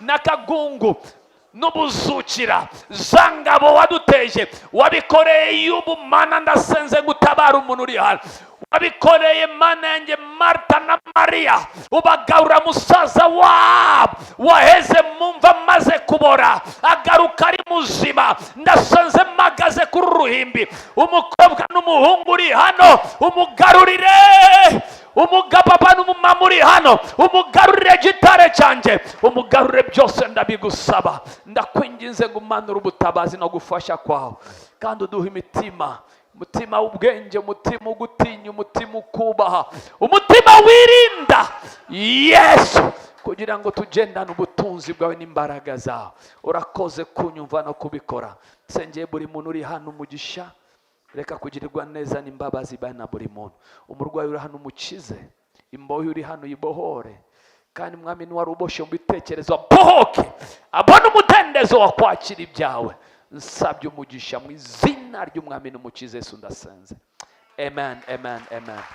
n'akagungu n'ubuzukira, za ngabo waduteje, wabikoreye y'ubu. Mana, ndasenze ngo utabare umuntu uri hano. Wabikoreye, Mana yanjye, Marta na Mariya, ubagarura musaza wabo waheze mu mva amaze kubora, agaruka ari muzima. Ndasenze mpagaze kuri uru ruhimbi, umukobwa n'umuhungu uri hano umugarurire, umugabo n'umumama uri hano umugarurire, gitare cyanjye umugarurire byose. Ndabigusaba, ndakwinginze ngo umanure ubutabazi no gufasha kwawe, kandi uduhe imitima, umutima w'ubwenge, umutima ugutinya, umutima ukubaha, umutima wirinda Yesu, kugira ngo tugendane ubutunzi bwawe n'imbaraga zawe. Urakoze kunyumva no kubikora. Nsengeye buri muntu uri hano umugisha. Reka kugirirwa neza n'imbabazi bana buri muntu. Umurwayi uri hano umukize, imbohe uri hano uyibohore, kandi Mwami, niwari uboshye mu bitekerezo abohoke, abone umudendezo wa kwakira ibyawe. Nsabye umugisha mu izina ry'Umwami n'Umukiza Yesu, ndasenze. Amen, amen, amen.